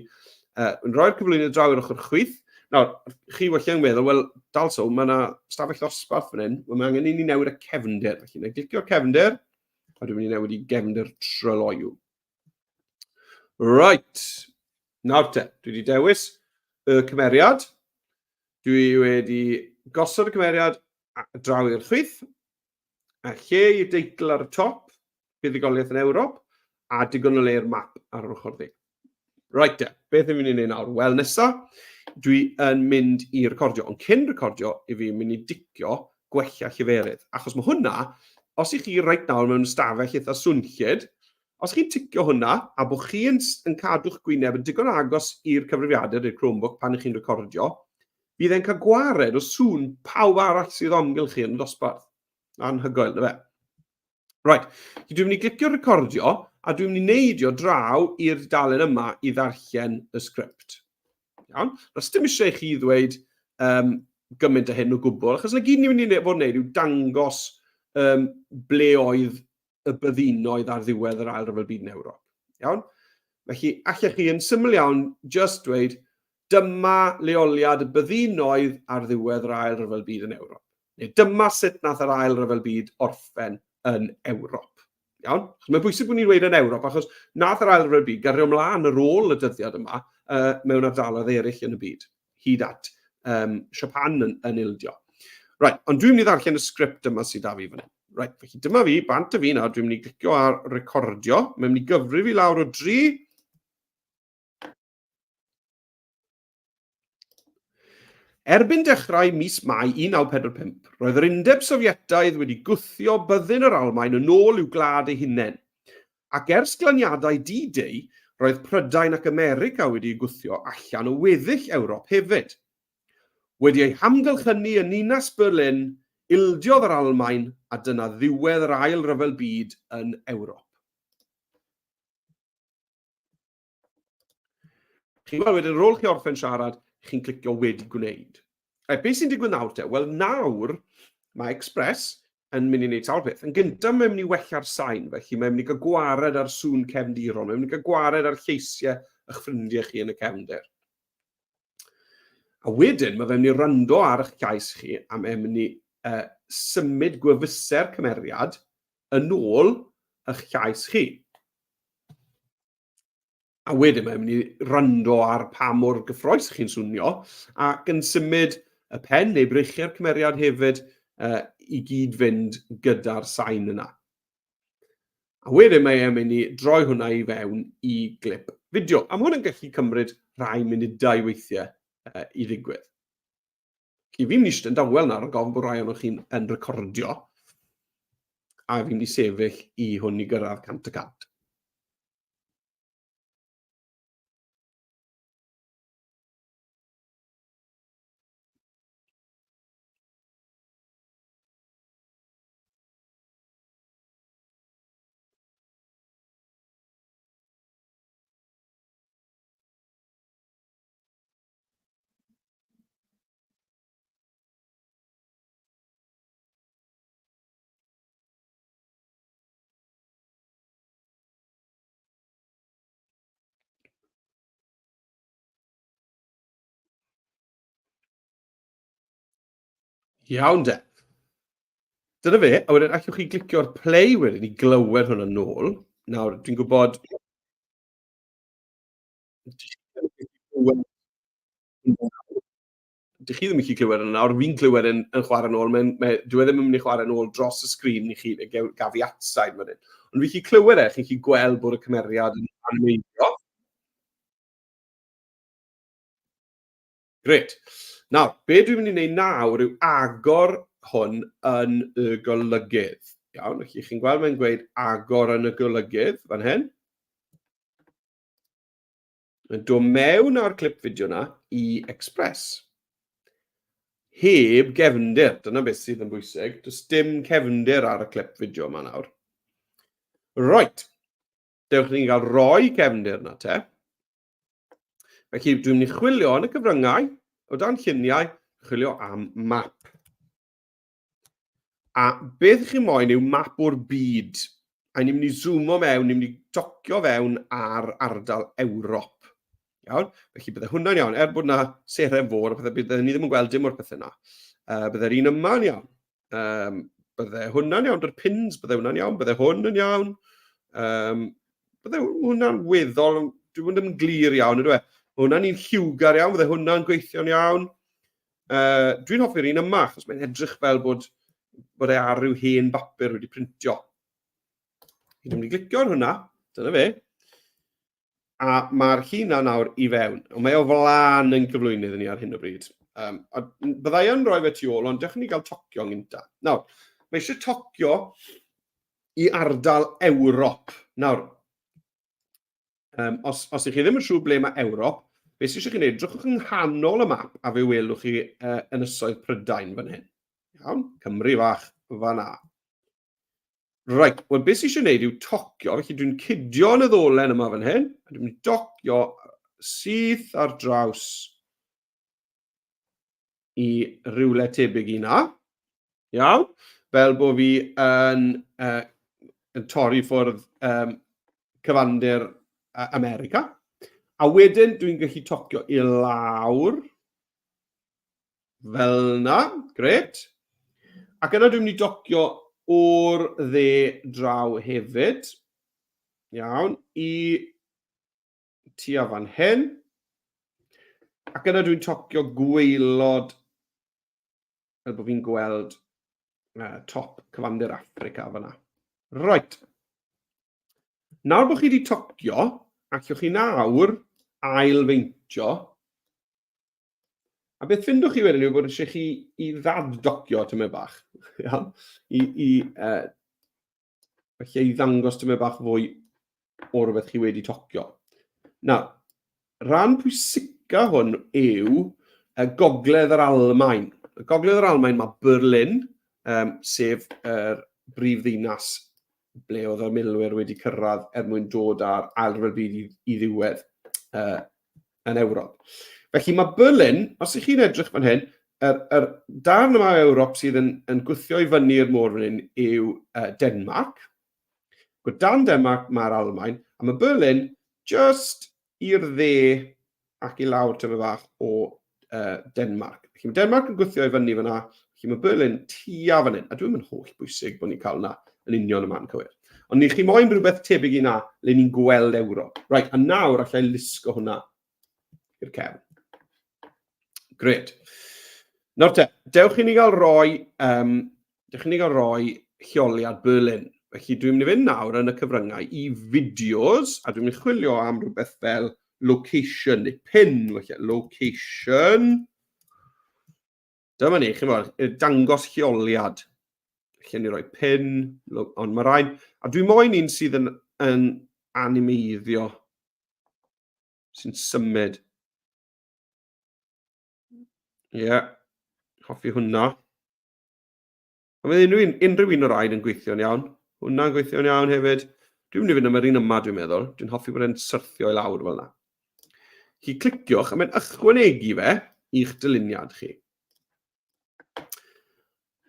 yn rhoi'r cyflwynydd draw i'r ochr chwith. Nawr, chi falle yn meddwl, wel, dal so, mae yna stafell ddosbarth fan hyn, wel, mae angen i ni newid y cefndir. Felly, na i glicio'r cefndir, a dwi'n mynd i newid i gefndir tryloyw. Right, nawr te, dwi wedi dewis y cymeriad. Dwi wedi gosod y cymeriad draw i'r chwith, A lle i'r deitl ar y top, buddugoliaeth yn Ewrop, a digon o le i'r map ar yr ochr dde. Right te, beth yw'n mynd i wneud nawr? Wel, nesa, dwi yn mynd i recordio, ond cyn recordio, i fi mynd i dicio gwella lleferydd. Achos mae hwnna, os i chi reit nawr mewn ystafell eitha swnllyd, os chi'n ticio hwnna, a bod chi'n yn cadw'ch gwyneb yn digon agos i'r cyfrifiadur, i'r Chromebook, pan ych chi'n recordio, Bydd e'n cael gwared o sŵn pawb arall sydd o amgylch chi yn y dosbarth. Anhygoel, na fe? Right, dwi'n mynd i glicio recordio a dwi'n mynd i neidio draw i'r dudalen yma i ddarllen y sgript. Iawn? Does dim eisiau i chi ddweud um, gymaint o hyn o gwbl, achos na gyd ni'n mynd i fod yn neud yw dangos um, ble oedd y byddinoedd ar ddiwedd yr Ail Ryfel Byd yn Ewrop. Iawn? Felly, allech chi yn syml iawn just dweud, dyma leoliad y byddinoedd ar ddiwedd yr Ail Ryfel Byd yn Ewrop. Neu dyma sut nath yr Ail Ryfel Byd orffen yn Ewrop. Iawn? Mae'n bwysig bod ni'n dweud yn Ewrop, achos nath yr Ail Ryfel Byd gario ymlaen ar ôl y dyddiad yma uh, mewn ardaloedd eraill yn y byd, hyd at um, Japan yn, yn ildio. Right, ond dwi'n mynd i ddarllen y sgript yma sydd da fi fan hyn. Right, felly dyma fi, bant y fi nawr, dwi'n mynd i glicio ar recordio. Mae'n mynd i gyfri fi lawr o dri. Erbyn dechrau mis Mai 1945, roedd yr Undeb Sofietaidd wedi gwthio byddin yr Almaen yn ôl i'w gwlad ei hunain. Ac ers glaniadau D-Day, roedd Prydain ac America wedi'u gwthio allan o weddill Ewrop hefyd. Wedi ei hamgylchynu yn ninas Berlin, ildiodd yr Almaen a dyna ddiwedd yr Ail Ryfel Byd yn Ewrop. Chi'n gweld wedyn, ar ôl chi orffen siarad, chi'n clicio wedi gwneud. Right, beth sy'n digwydd nawr te? Wel, nawr mae Express yn mynd i wneud sawl peth. Yn gyntaf, mae'n mynd i wella'r sain, felly mae'n mynd i gael gwared ar sŵn cefndirol, mae'n mynd i gael gwared ar lleisiau eich ffrindiau chi yn y cefndir. A wedyn, mae fe'n mynd i rando ar eich llais chi a mae'n mynd i uh, symud gwefusau'r cymeriad yn ôl eich llais chi. A wedyn mae'n mynd i rando ar pa mor gyffroes chi'n swnio ac yn symud y pen neu breichiau'r cymeriad hefyd uh, i gyd fynd gyda'r sain yna. A wedyn mae e'n mynd i droi hwnna i fewn i glip fideo. A mae hwn yn gallu cymryd rhai munudau weithiau uh, i ddigwydd. Felly fi'n mynd i eistedd yn dawel nawr yn gofyn bod rai ohonoch chi'n yn recordio. A fi'n mynd i sefyll i hwn i gyrraedd 100%. Iawn de. Dyna fe, a wedyn allwch chi glicio'r play wedyn i glywed hwnna nôl. Nawr, dwi'n gwybod... Dych chi ddim yn gallu clywed yna nawr, fi'n clywed yn, yn chwarae nôl, mae'n, mae, dyw e ddim yn mynd i chwarae nôl dros y sgrin i chi, fe gaf i atsain fan hyn. Ond fi'n gallu clywed e, chi'n gallu gweld bod y cymeriad yn animeiddio. Gret. Nawr, be dwi'n mynd i wneud nawr yw agor hwn yn y golygydd. Iawn, felly chi'n gweld mae'n gweud agor yn y golygydd fan hyn. Mae'n dod mewn â'r clip fideo na i Express. Heb gefndir, dyna beth sydd yn bwysig. Does dim cefndir ar y clip fideo yma nawr. Right, dewch ni'n cael roi cefndir na te. Felly dwi'n mynd i chwilio yn y cyfryngau, o dan lluniau, chwilio am map. A beth chi moyn yw map o'r byd. A ni'n mynd i zoomo mewn, ni'n mynd i docio fewn ar ardal Ewrop. Iawn? Felly bydde hwnna'n iawn, er bod yna seren fôr a pethau, bydde ni ddim yn gweld dim o'r pethau yna. Bydde'r un yma'n iawn. Bydde hwnna'n iawn, dy'r pins, bydde hwnna'n iawn, bydde hwn yn iawn. Bydde hwnna'n weddol, dwi'n ddim yn glir iawn, ydw e? Hwnna'n un lliwgar iawn, bydde hwnna'n gweithio'n iawn. Dwi'n hoffi'r un yma, achos mae'n edrych fel bod, bod e ar ryw hen bapur wedi printio. Dwi'n mynd i glicio ar hwnna, dyna fe. A mae'r llun na nawr i fewn. Ond mae o flan yn cyflwynydd ni ar hyn o bryd. A byddai yn rhoi fe tu ôl, ond dewch ni gael tocio yn gynta. Nawr, mae eisiau tocio i ardal Ewrop. Nawr, os, os ych chi ddim yn siŵr ble mae Ewrop, beth sydd eisiau chi wneud, drychwch yng nghanol y map a fe welwch chi ynysoedd Prydain fan hyn. Iawn, Cymru fach fan 'na. Reit, wel beth sydd eisiau gwneud yw tocio, felly dwi'n cydio yn y ddolen yma fan hyn, a dwi'n mynd i docio syth ar draws i rywle tebyg i na. Iawn, fel bod fi yn, yn torri ffwrdd cyfandir America. A wedyn dwi'n gallu tocio i lawr Fel yna, gret. Ac yna dwi'n mynd i docio o'r dde draw hefyd. Iawn, i tua fan hyn. Ac yna dwi'n tocio gwaelod, fel bod fi'n gweld top cyfandir Affrica fyna. Right. Nawr bod chi wedi tocio, allwch chi nawr ail-feintio. A beth ffindwch chi wedyn yw bod eisiau chi i ddad-docio tymed bach. Iawn? I, i, felly i ddangos tymed bach fwy o rhywbeth chi wedi tocio. Nawr, rhan pwysica hwn yw y gogledd yr Almaen. Y gogledd yr Almaen mae Berlin, sef yr brif ddinas ble oedd y milwyr wedi cyrraedd er mwyn dod â'r Ail Ryfel Byd i, i ddiwedd yn Ewrop. Felly mae Berlin, os ych chi'n edrych fan hyn, yr, yr darn yma o Ewrop sydd yn, yn gwthio i fyny'r môr fan hyn yw Denmark. Go dan Denmark mae'r Almaen, a mae Berlin just i'r dde ac i lawr tyma bach o Denmark. Felly mae Denmark yn gwthio i fyny fyna, felly mae Berlin tua fan hyn, a dwi'n mynd holl bwysig bod ni'n cael yna yn union y man cywir. Ond ni chi moyn rhywbeth tebyg i na, le ni'n gweld Ewrop. Right, a nawr allai lusgo hwnna i'r cefn. Gret. Nawr te, dewch i ni gael roi, dewch i ni gael roi lleoliad Berlin. Felly dwi'n mynd i fynd nawr yn y cyfryngau i fideos, a dwi'n mynd i chwilio am rhywbeth fel location, neu pin, felly, location. Dyma ni, chi'n bod, dangos lleoliad. Felly ni roi pin, ond mae rhaid, a dwi moyn un sydd yn, yn animeiddio, sy'n symud. Ie, yeah, hoffi hwnna. A mae unrhyw un, unrhyw un o'r rhain yn gweithio'n iawn. Hwnna'n gweithio'n iawn hefyd. Dwi'n mynd i fynd am yr un yma, dwi'n meddwl. Dwi'n hoffi bod e'n syrthio i lawr fel yna. Chi cliciwch a mae'n ychwanegu fe i'ch dyluniad chi.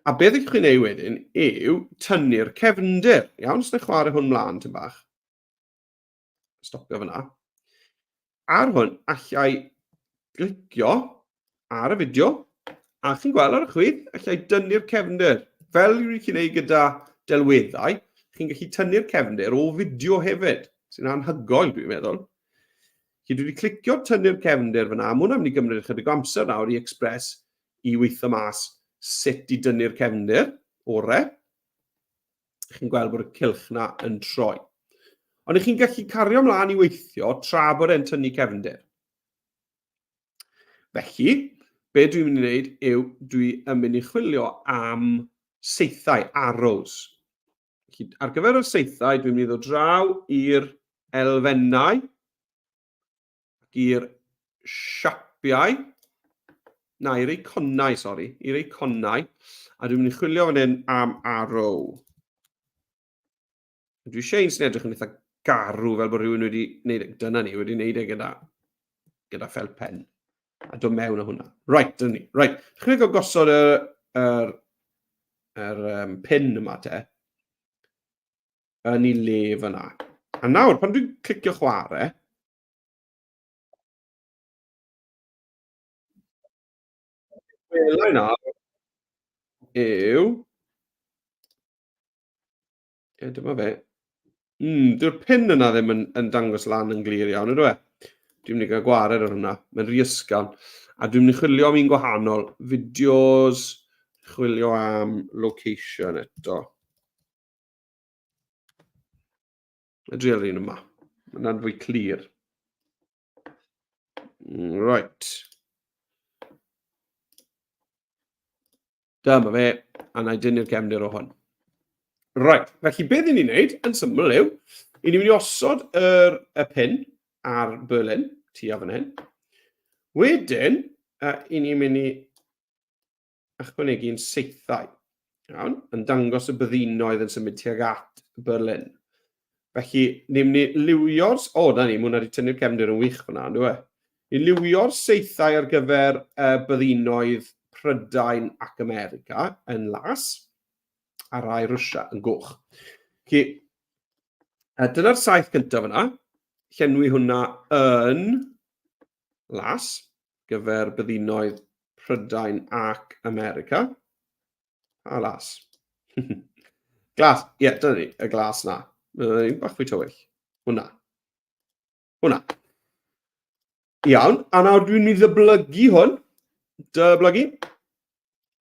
A beth ydych chi'n ei wedyn yw tynnu'r cefndir. Iawn, os na chwarae hwn mlaen tyn bach. Stopio fyna. Ar hwn, allai glicio ar y fideo. A chi'n gweld ar y chwith, allai dynnu'r cefndir. Fel yw'n chi'n ei gyda delweddau, chi'n gallu tynnu'r cefndir o fideo hefyd, sy'n anhygoel dwi'n meddwl. Felly dwi wedi clicio tynnu'r cefndir fyna, a mae hwnna'n mynd i gymryd ychydig o amser nawr i Express i weithio mas sut i dynnu'r cefndir ore. Chi'n gweld bod y cylch na yn troi. Ond chi'n gallu cario ymlaen i weithio tra bod e'n tynnu cefndir. Felly, be dwi'n mynd i wneud yw dwi yn mynd i chwilio am saethau, arrows. Felly, ar gyfer y saethau, dwi'n mynd i ddod draw i'r elfennau, ac i'r siapiau, na, i'r eiconau, sori, i'r eiconau, a dwi'n mynd i chwilio fan hyn am arrow. Dwi eisiau un sy'n edrych yn eitha garw, fel bod rhywun wedi wneud, e, dyna ni, wedi wneud e gyda, gyda fel pen. A dod mewn o hwnna. Right, dyna ni. Right, dechrau gael gosod yr, yr, yr um, pin yma te. Yn ei le fyna. A nawr, pan dwi'n clicio chwarae, Welai nawr yw Ie, dyma fe. Dyw'r pin yna ddim yn, yn dangos lan yn glir iawn, ydw e? Dwi'n mynd i gael gwared ar hwnna. Mae'n rhy ysgafn. A dwi'n mynd i chwilio am un gwahanol. Fideos, chwilio am location eto. A drial un yma. Mae'n fwy clir. Right. Dyma fe, a na i dynnu'r cefndir o hwn. Right, felly beth ni'n ei wneud yn syml yw, i ni'n mynd i osod yr, y pin ar Berlin, tua fan hyn. Wedyn, uh, i ni'n mynd i ychwanegu'n saethau, iawn, yn dangos y byddinoedd yn symud tuag at Berlin. Felly, ni'n mynd i liwio'r... O, na ni, mae hwnna wedi tynnu'r cefndir yn wych fyna, on'd yw e? Ni'n liwio'r saethau ar gyfer uh, byddinoedd Prydain ac America yn las, a rai Rwsia yn goch. Felly, dyna'r saeth gyntaf yna. Llenwi hwnna yn las, gyfer byddinoedd Prydain ac America. A las. Glas, ie, yeah, dyna ni, y glas na. Mae'n bach fwy tywyll. Hwna. Hwna. Iawn, a nawr dwi'n mynd i ddyblygu hwn. Dyblygu.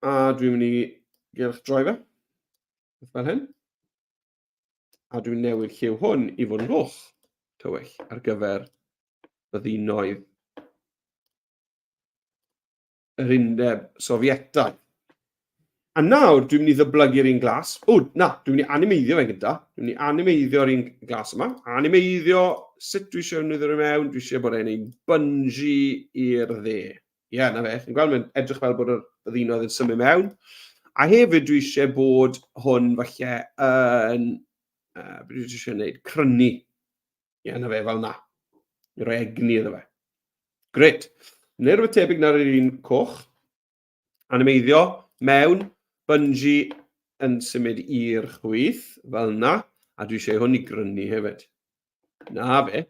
A dwi'n mynd i gylch droi fe. Fel hyn. A dwi'n newid lliw hwn i fod yn goch tywyll ar gyfer byddinoedd yr Undeb Sofietaidd. A nawr dwi'n mynd i ddyblygu'r un glas. O, na, dwi'n mynd i animeiddio fe'n gyda. Dwi'n mynd i animeiddio'r un glas yma. Animeiddio sut dwi eisiau wneud i mewn. Dwi eisiau bod e'n ein bungee i'r dde. Ie, yeah, na fe. Chi'n gweld, mae'n edrych fel bod yr ddinoedd yn symud mewn. A hefyd dwi eisiau bod hwn falle yn... Uh, beth dwi eisiau gwneud? Crynu. Ie, na fe, fel na. I roi egni iddo fe. Gret. Neu rhywbeth tebyg na'r un coch. Animeiddio, mewn, bungee yn symud i'r chwith, fel na. A dwi eisiau hwn i grynu hefyd. Na fe.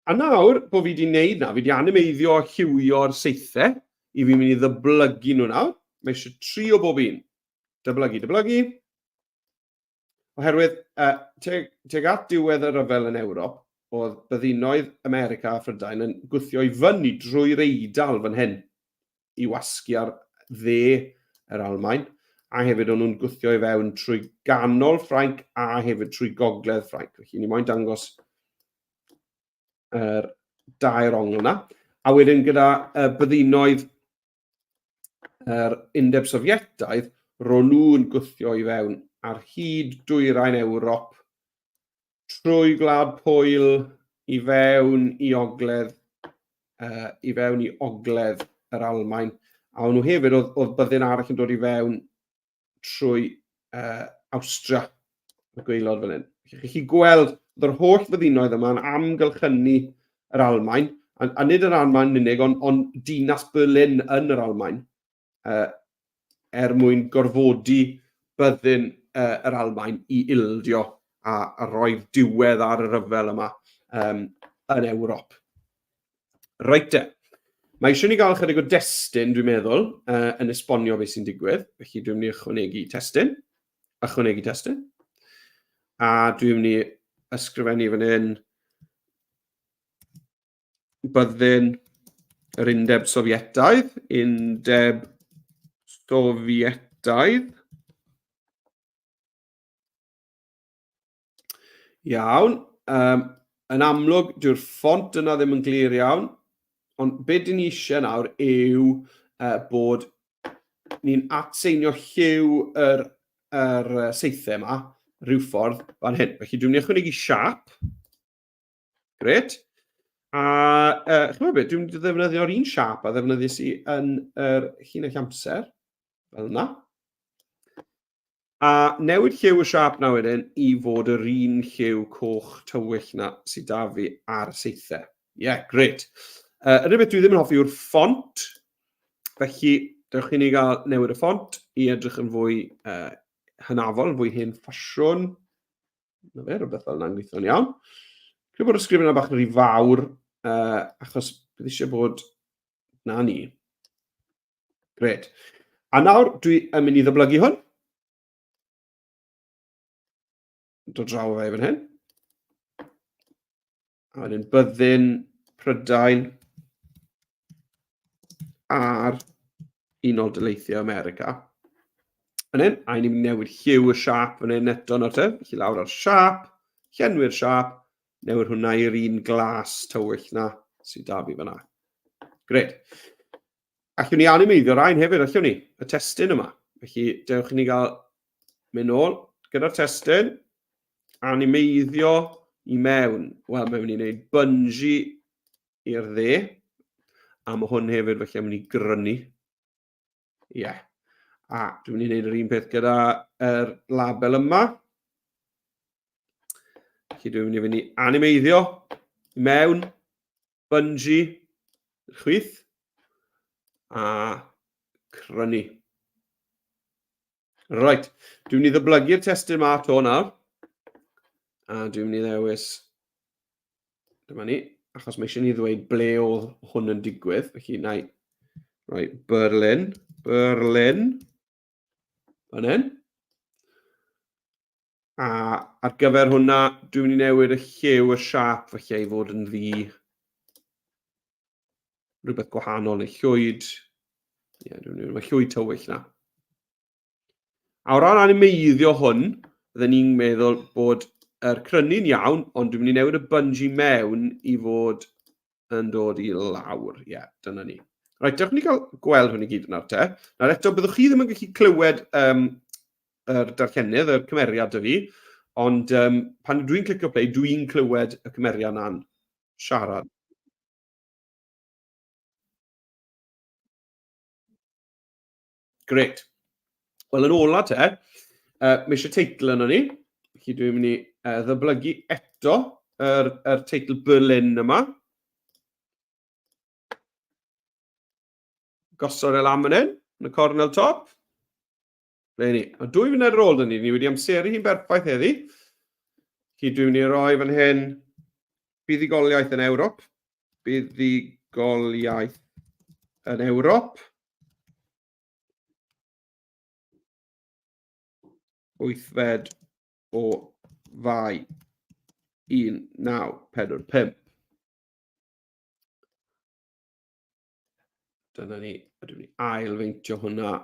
A nawr, bod fi wedi wneud na, fi wedi animeiddio a lliwio'r saethau, i fi'n mynd i ddyblygu nhw nawr. Mae eisiau tri o bob un. Dyblygu, dyblygu. Oherwydd, uh, tuag, tuag at diwedd y rhyfel yn Ewrop, oedd byddinoedd America a Phrydain yn gwthio i fyny drwy'r Eidal fan hyn i wasgu ar dde yr Almaen, a hefyd o'n nhw'n gwthio i fewn trwy ganol Ffrainc a hefyd trwy gogledd Ffrainc. Felly ni moyn dangos yr dair ongl yna. A wedyn gyda uh, byddinoedd yr Undeb Sofietaidd, ro'n nhw'n gwthio i fewn ar hyd dwyrain Ewrop, trwy Gwlad Pwyl, i fewn i ogledd, uh, i fewn i ogledd yr Almaen. A o'n nhw hefyd, oedd, oedd byddin arall yn dod i fewn trwy uh, Awstria, y gwaelod fan hyn. Chi'n gallu gweld bod yr holl fyddinoedd yma'n amgylchynu yr Almaen, a, a nid yr Almaen yn unig, ond, on dinas Berlin yn yr Almaen, uh, er mwyn gorfodi byddin uh, yr Almaen i ildio a, a rhoi diwedd ar y rhyfel yma um, yn Ewrop. Reit te. Mae eisiau ni gael chydig o destun, dwi'n meddwl, yn esbonio beth sy'n digwydd. Felly dwi'n mynd i ychwanegu testun. Ychwanegu testun. A dwi'n mynd i ysgrifennu fan hyn byddin yr Undeb Sofietaidd. Undeb Sofietaidd. Iawn. Um, yn amlwg, dyw'r ffont yna ddim yn glir iawn, ond be dyn ni eisiau nawr yw bod ni'n atseinio lliw yr, yr seithau yma rhyw ffordd fan hyn. Felly dwi'n mynd i ychwanegu siap. Gret. A chymod beth, dwi'n mynd i ddefnyddio'r un siap a ddefnyddiais i yn yr llinell amser, fel yna. A newid lliw y siâp 'na wedyn i fod yr un lliw coch tywyll 'na sydd 'da fi ar y saethau. Ie, yeah, grêt. Yr unig beth dwi ddim yn hoffi yw'r ffont. Felly, dewch i ni gael newid y ffont i edrych yn fwy hynafol, yn fwy hen ffasiwn. Na fe, rhywbeth fel yna'n gweithio'n iawn. Credu bod y sgrifen yna bach yn rhy fawr, achos bydd eisiau bod na ni. Gret. A nawr dwi yn mynd i ddyblygu hwn. Dod draw fe fan hyn. A wedyn byddin Prydain a'r Unol Daleithiau America. Fan hyn, a ni'n newid lliw y siap fan hyn eto nawr te. Felly lawr ar siap, llenwi'r siap, newid hwnna i'r un glas tywyll na sydd da fi fyna. Gret. Allwn ni animeiddio rhain hefyd, allwn ni? Y testun yma. Felly, dewch i ni gael mynd nôl gyda'r testun, animeiddio i mewn. Wel, mae'n mynd i wneud bungee i'r dde, a mae hwn hefyd felly yn mynd i grynu. Ie. Yeah. A dwi'n mynd i wneud yr un peth gyda yr label yma. Felly dwi'n mynd i fynd i animeiddio i mewn, bungee, chwith, a crynu. Right, dwi'n mynd i ddyblygu'r testun ma to nawr. A dwi'n mynd i ddewis, dyma ni, achos mae eisiau ni ddweud ble oedd hwn yn digwydd. Felly, na i roi Berlin, Berlin, fan hyn. A ar gyfer hwnna, dwi'n mynd i newid y lliw, y siap, felly i fod yn ddu. Rhywbeth gwahanol neu llwyd. Ie, yeah, dwi'n mynd i mae llwyd tywyll na. A o ran animeiddio hwn, bydden ni'n meddwl bod yr crynu'n iawn, ond dwi'n mynd i newid y bungee mewn i fod yn dod i lawr. Ie, yeah, dyna ni. Rhaid, dewch ni gael gweld hwn i gyd nawr te. Nawr eto, byddwch chi ddim yn gallu clywed um, yr darllenydd, yr cymeriad 'da fi, ond um, pan dwi'n clicio play, dwi'n clywed y cymeriad na'n siarad. Gret. Wel, yn ola te, mae eisiau teitl yno ni. Felly dwi'n mynd i ddyblygu eto yr, yr teitl Berlin yma. Gosod e lan fan hyn, yn y cornel top. Ble ni? Mae dwy funud ar ôl dyn ni. Ni wedi amseru hi'n berffaith heddi. Felly dwi'n mynd i roi fan hyn buddugoliaeth yn Ewrop. Buddugoliaeth yn Ewrop. Wythfed o Fai 1945. Dyna ni. A dwi'n mynd i ail-feintio hwnna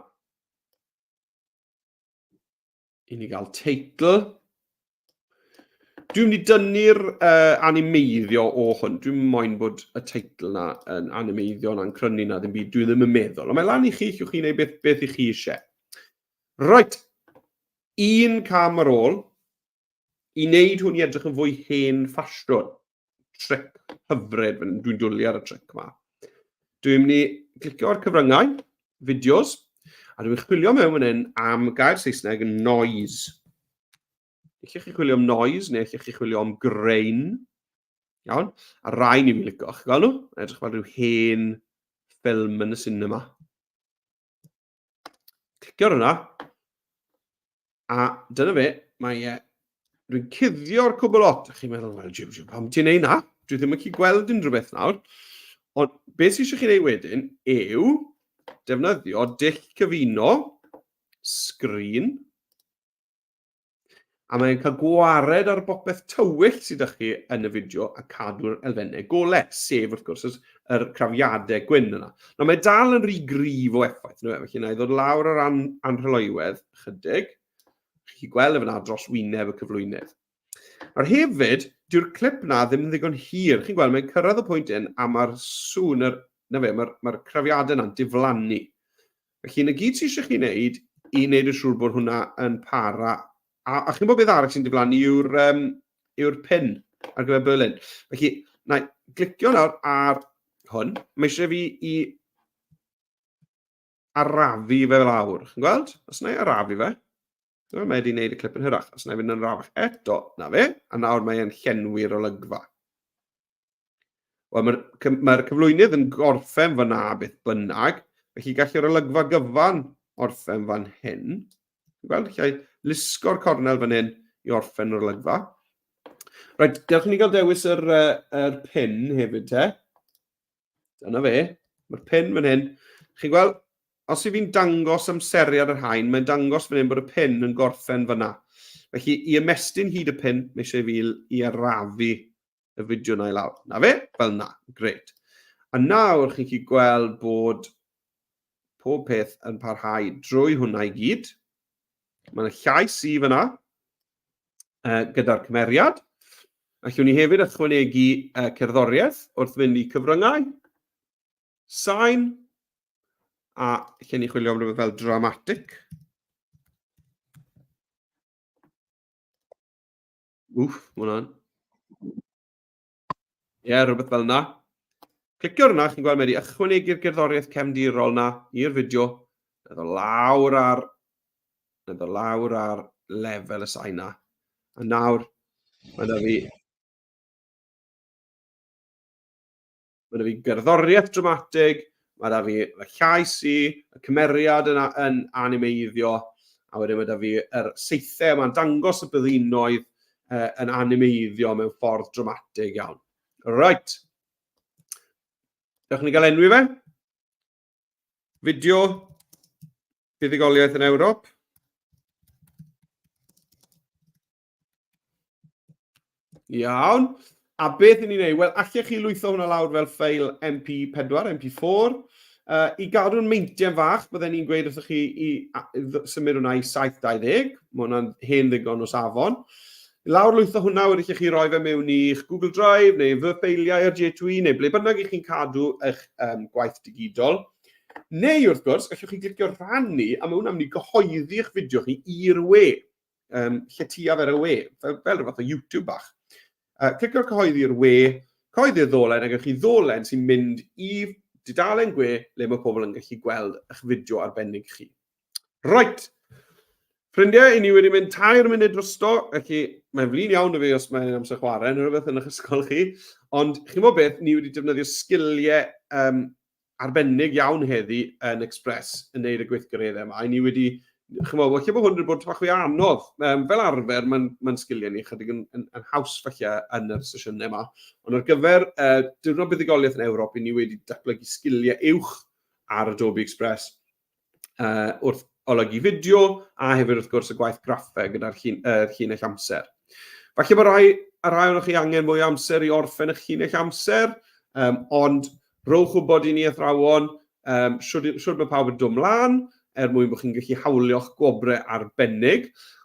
i ni gael teitl. Dwi'n mynd i dynnu'r animeiddio o hwn. Dwi'n moyn bod y teitl na yn animeiddio na'n crynu na ddim byd. Dwi ddim yn meddwl. Ond mae lan i chi, llwch chi wneud beth, beth i chi eisiau. Right. Un cam ar ôl. I wneud hwn i edrych yn fwy hen ffasiwn. Tric hyfryd, dwi'n dwlu ar y tric yma. Dwi'n mynd i glicio ar cyfryngau, fideos, a dwi'n chwilio mewn fan hyn am gair Saesneg noise. Allwch chi chwilio am noise, neu allwch chi chwilio am grain. Iawn? A rai ni'n licio, chi'n gweld nhw? Edrych fel rhyw hen ffilm yn y cinema. Clicio ar hwnna. A dyna fe, mae e... Dwi'n cuddio'r cwbl lot. A chi'n meddwl, wel, jiw, jiw, pam ti'n neud na? Dwi ddim yn gallu gweld unrhyw beth nawr. Ond beth sydd eisiau chi wneud wedyn yw defnyddio dull cyfuno sgrin a mae'n cael gwared ar bopeth tywyll sydd â chi yn y fideo a cadw'r elfennau golau, sef wrth gwrs yr crafiadau gwyn yna. Nawr mae dal yn rhy gryf o effaith, no, felly na i ddod lawr ar an anrhyloywedd chydig. Chi'n gweld e fyna dros wyneb y cyflwynydd. Nawr hefyd, dyw'r clip na ddim yn ddigon hir. Chi'n gweld, mae'n cyrraedd y pwynt un a mae'r sŵn, yr, na fe, mae'r mae crafiadau yna'n diflannu. Felly, na gyd sydd eisiau chi wneud i wneud yn siŵr bod hwnna yn para. A, a chi'n bod beth arall sy'n diflannu yw'r um, yw pin ar gyfer Berlin. Felly, na i glicio nawr ar hwn. Mae eisiau fi i arafu fe lawr. Chi'n gweld? Os na i arafu fe, mae wedi gwneud y clip yn hyrach. Os na i fynd yn arafach eto, na fe, a nawr mae'n llenwi'r olygfa. Wel, mae'r mae cyflwynydd yn gorffen fyna beth bynnag, felly gall yr olygfa gyfan orffen fan hyn. Gweld, lle lusgo'r cornel fan hyn i orffen yr olygfa. Rhaid, dewch i ni gael dewis yr, uh, yr pin hefyd te. Dyna fe. Mae'r pin fan hyn. Chi'n gweld, os i fi'n dangos amseriad yr haen, mae'n dangos fan hyn bod y pin yn gorffen fyna. Felly, i ymestyn hyd y pin, mae eisiau fi i arafu y fideo na i lawr. Na fe, fel na. Gret. A nawr chi'n gallu gweld bod pob peth yn parhau drwy hwnna i gyd. Mae yna llais i fyna uh, gyda'r cymeriad. Allwn ni hefyd ychwanegu uh, cerddoriaeth wrth fynd i cyfryngau, sain, a lle ni chwilio am rhywbeth fel dramatic. Wff, mae hwnna'n... Ie, yeah, rhywbeth fel yna. Clicio arna, chi'n gweld mae wedi ychwanegu'r gerddoriaeth cefndirol na i'r fideo. Na ddod lawr ar, na ddod lawr ar lefel y sain na. A nawr, mae yna fi Mae 'da fi gerddoriaeth dramatig, mae 'da fi y llais i, y cymeriad yn, yn animeiddio, a wedyn mae 'da fi yr saethau yma'n dangos y byddinoedd uh, yn animeiddio mewn ffordd dramatig iawn. Right. Dewch ni gael enwi fe. Fideo buddugoliaeth yn Ewrop. Iawn. A beth i ni'n neud? Wel, allech chi lwytho hwnna lawr fel ffeil MP4, MP4. Uh, I gadw'n meintiau'n fach, bydden ni'n gweud wrthych chi i symud hwnna i 720. Mae hwnna'n hen ddigon o safon. Lawr lwytho hwnna, wedyn allech chi roi fe mewn i'ch Google Drive neu fy ffeiliau ar J2E neu ble bynnag i chi'n cadw eich um, gwaith digidol. Neu, wrth gwrs, allwch chi glicio rhannu, a mae hwnna'n mynd i gyhoeddi eich fideo chi i'r we. um, lletyaf ar y we, fel, fel rhywbeth o YouTube bach. Uh, Clicio'r cyhoeddi'r we, cyhoeddi'r ddolen, a gewch chi ddolen sy'n mynd i dudalen gwe le mae pobl yn gallu gweld eich fideo arbennig chi. Right. Ffrindiau, i ni wedi mynd tair munud drosto, felly mae'n flin iawn o fi os mae'n amser chwarae neu rhywbeth yn eich ysgol chi. Ond chi'n bod beth, ni wedi defnyddio sgiliau um, arbennig iawn heddi yn Express yn neud y gweithgareddau yma. I ni wedi, chymod, falle bod hwn wedi bod bach fwy anodd. Um, fel arfer, mae'n ma sgiliau ni chydig yn, yn, yn haws falle yn yr sesiynau yma. Ond ar gyfer uh, diwrnod buddugoliaeth yn Ewrop, i ni wedi datblygu sgiliau uwch ar Adobe Express uh, wrth olygu fideo a hefyd wrth gwrs y gwaith graffeg gyda'r llun, uh, llinell amser. Falle bod rhai, a rhai ohonoch chi angen mwy o amser i orffen eich llinell amser, um, ond rhowch wybod i ni athrawon um, shwd, shwd mae pawb yn dod mlaen, er mwyn bod chi'n gallu hawlio'ch gwobrau arbennig.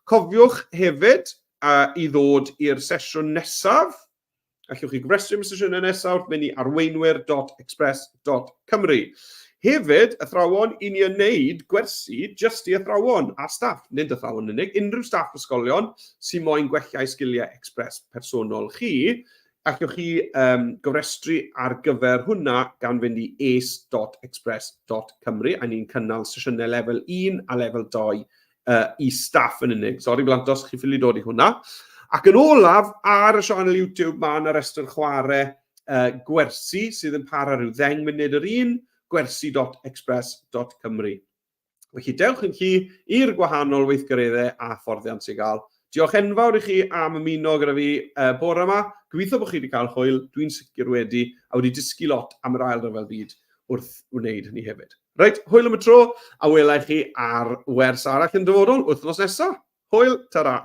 Cofiwch hefyd uh, i ddod i'r sesiwn nesaf. Allwch chi gofrestru am y sesiynau nesaf wrth mynd i arweinwyr.express.cymru. Hefyd, athrawon, i ni yn neud gwersi jyst i athrawon a staff, nid athrawon yn unig, unrhyw staff ysgolion sy'n moyn gwella eu sgiliau Express personol chi, allwch chi um, gofrestru ar gyfer hwnna gan fynd i ace.express.cymru a ni'n cynnal sesiynau lefel 1 a lefel 2 uh, i staff yn unig. Sori blantos, chi ffili dod i hwnna. Ac yn olaf, ar y sianel YouTube mae yna restr chwarae uh, gwersi sydd yn para rhyw ddeng munud yr un, gwersi.express.cymru. Felly dewch yn chi i'r gwahanol weithgareddau a fforddiant sy'n gael. Diolch enfawr i chi am ymuno gyda fi bore yma. Gobeithio bod chi wedi cael hwyl, dwi'n sicr wedi, a wedi dysgu lot am yr Ail Ryfel Byd wrth wneud hynny hefyd. Reit, hwyl am y tro, a wela i chi ar wers arall yn dyfodol wythnos nesaf. Hwyl, ta-ra!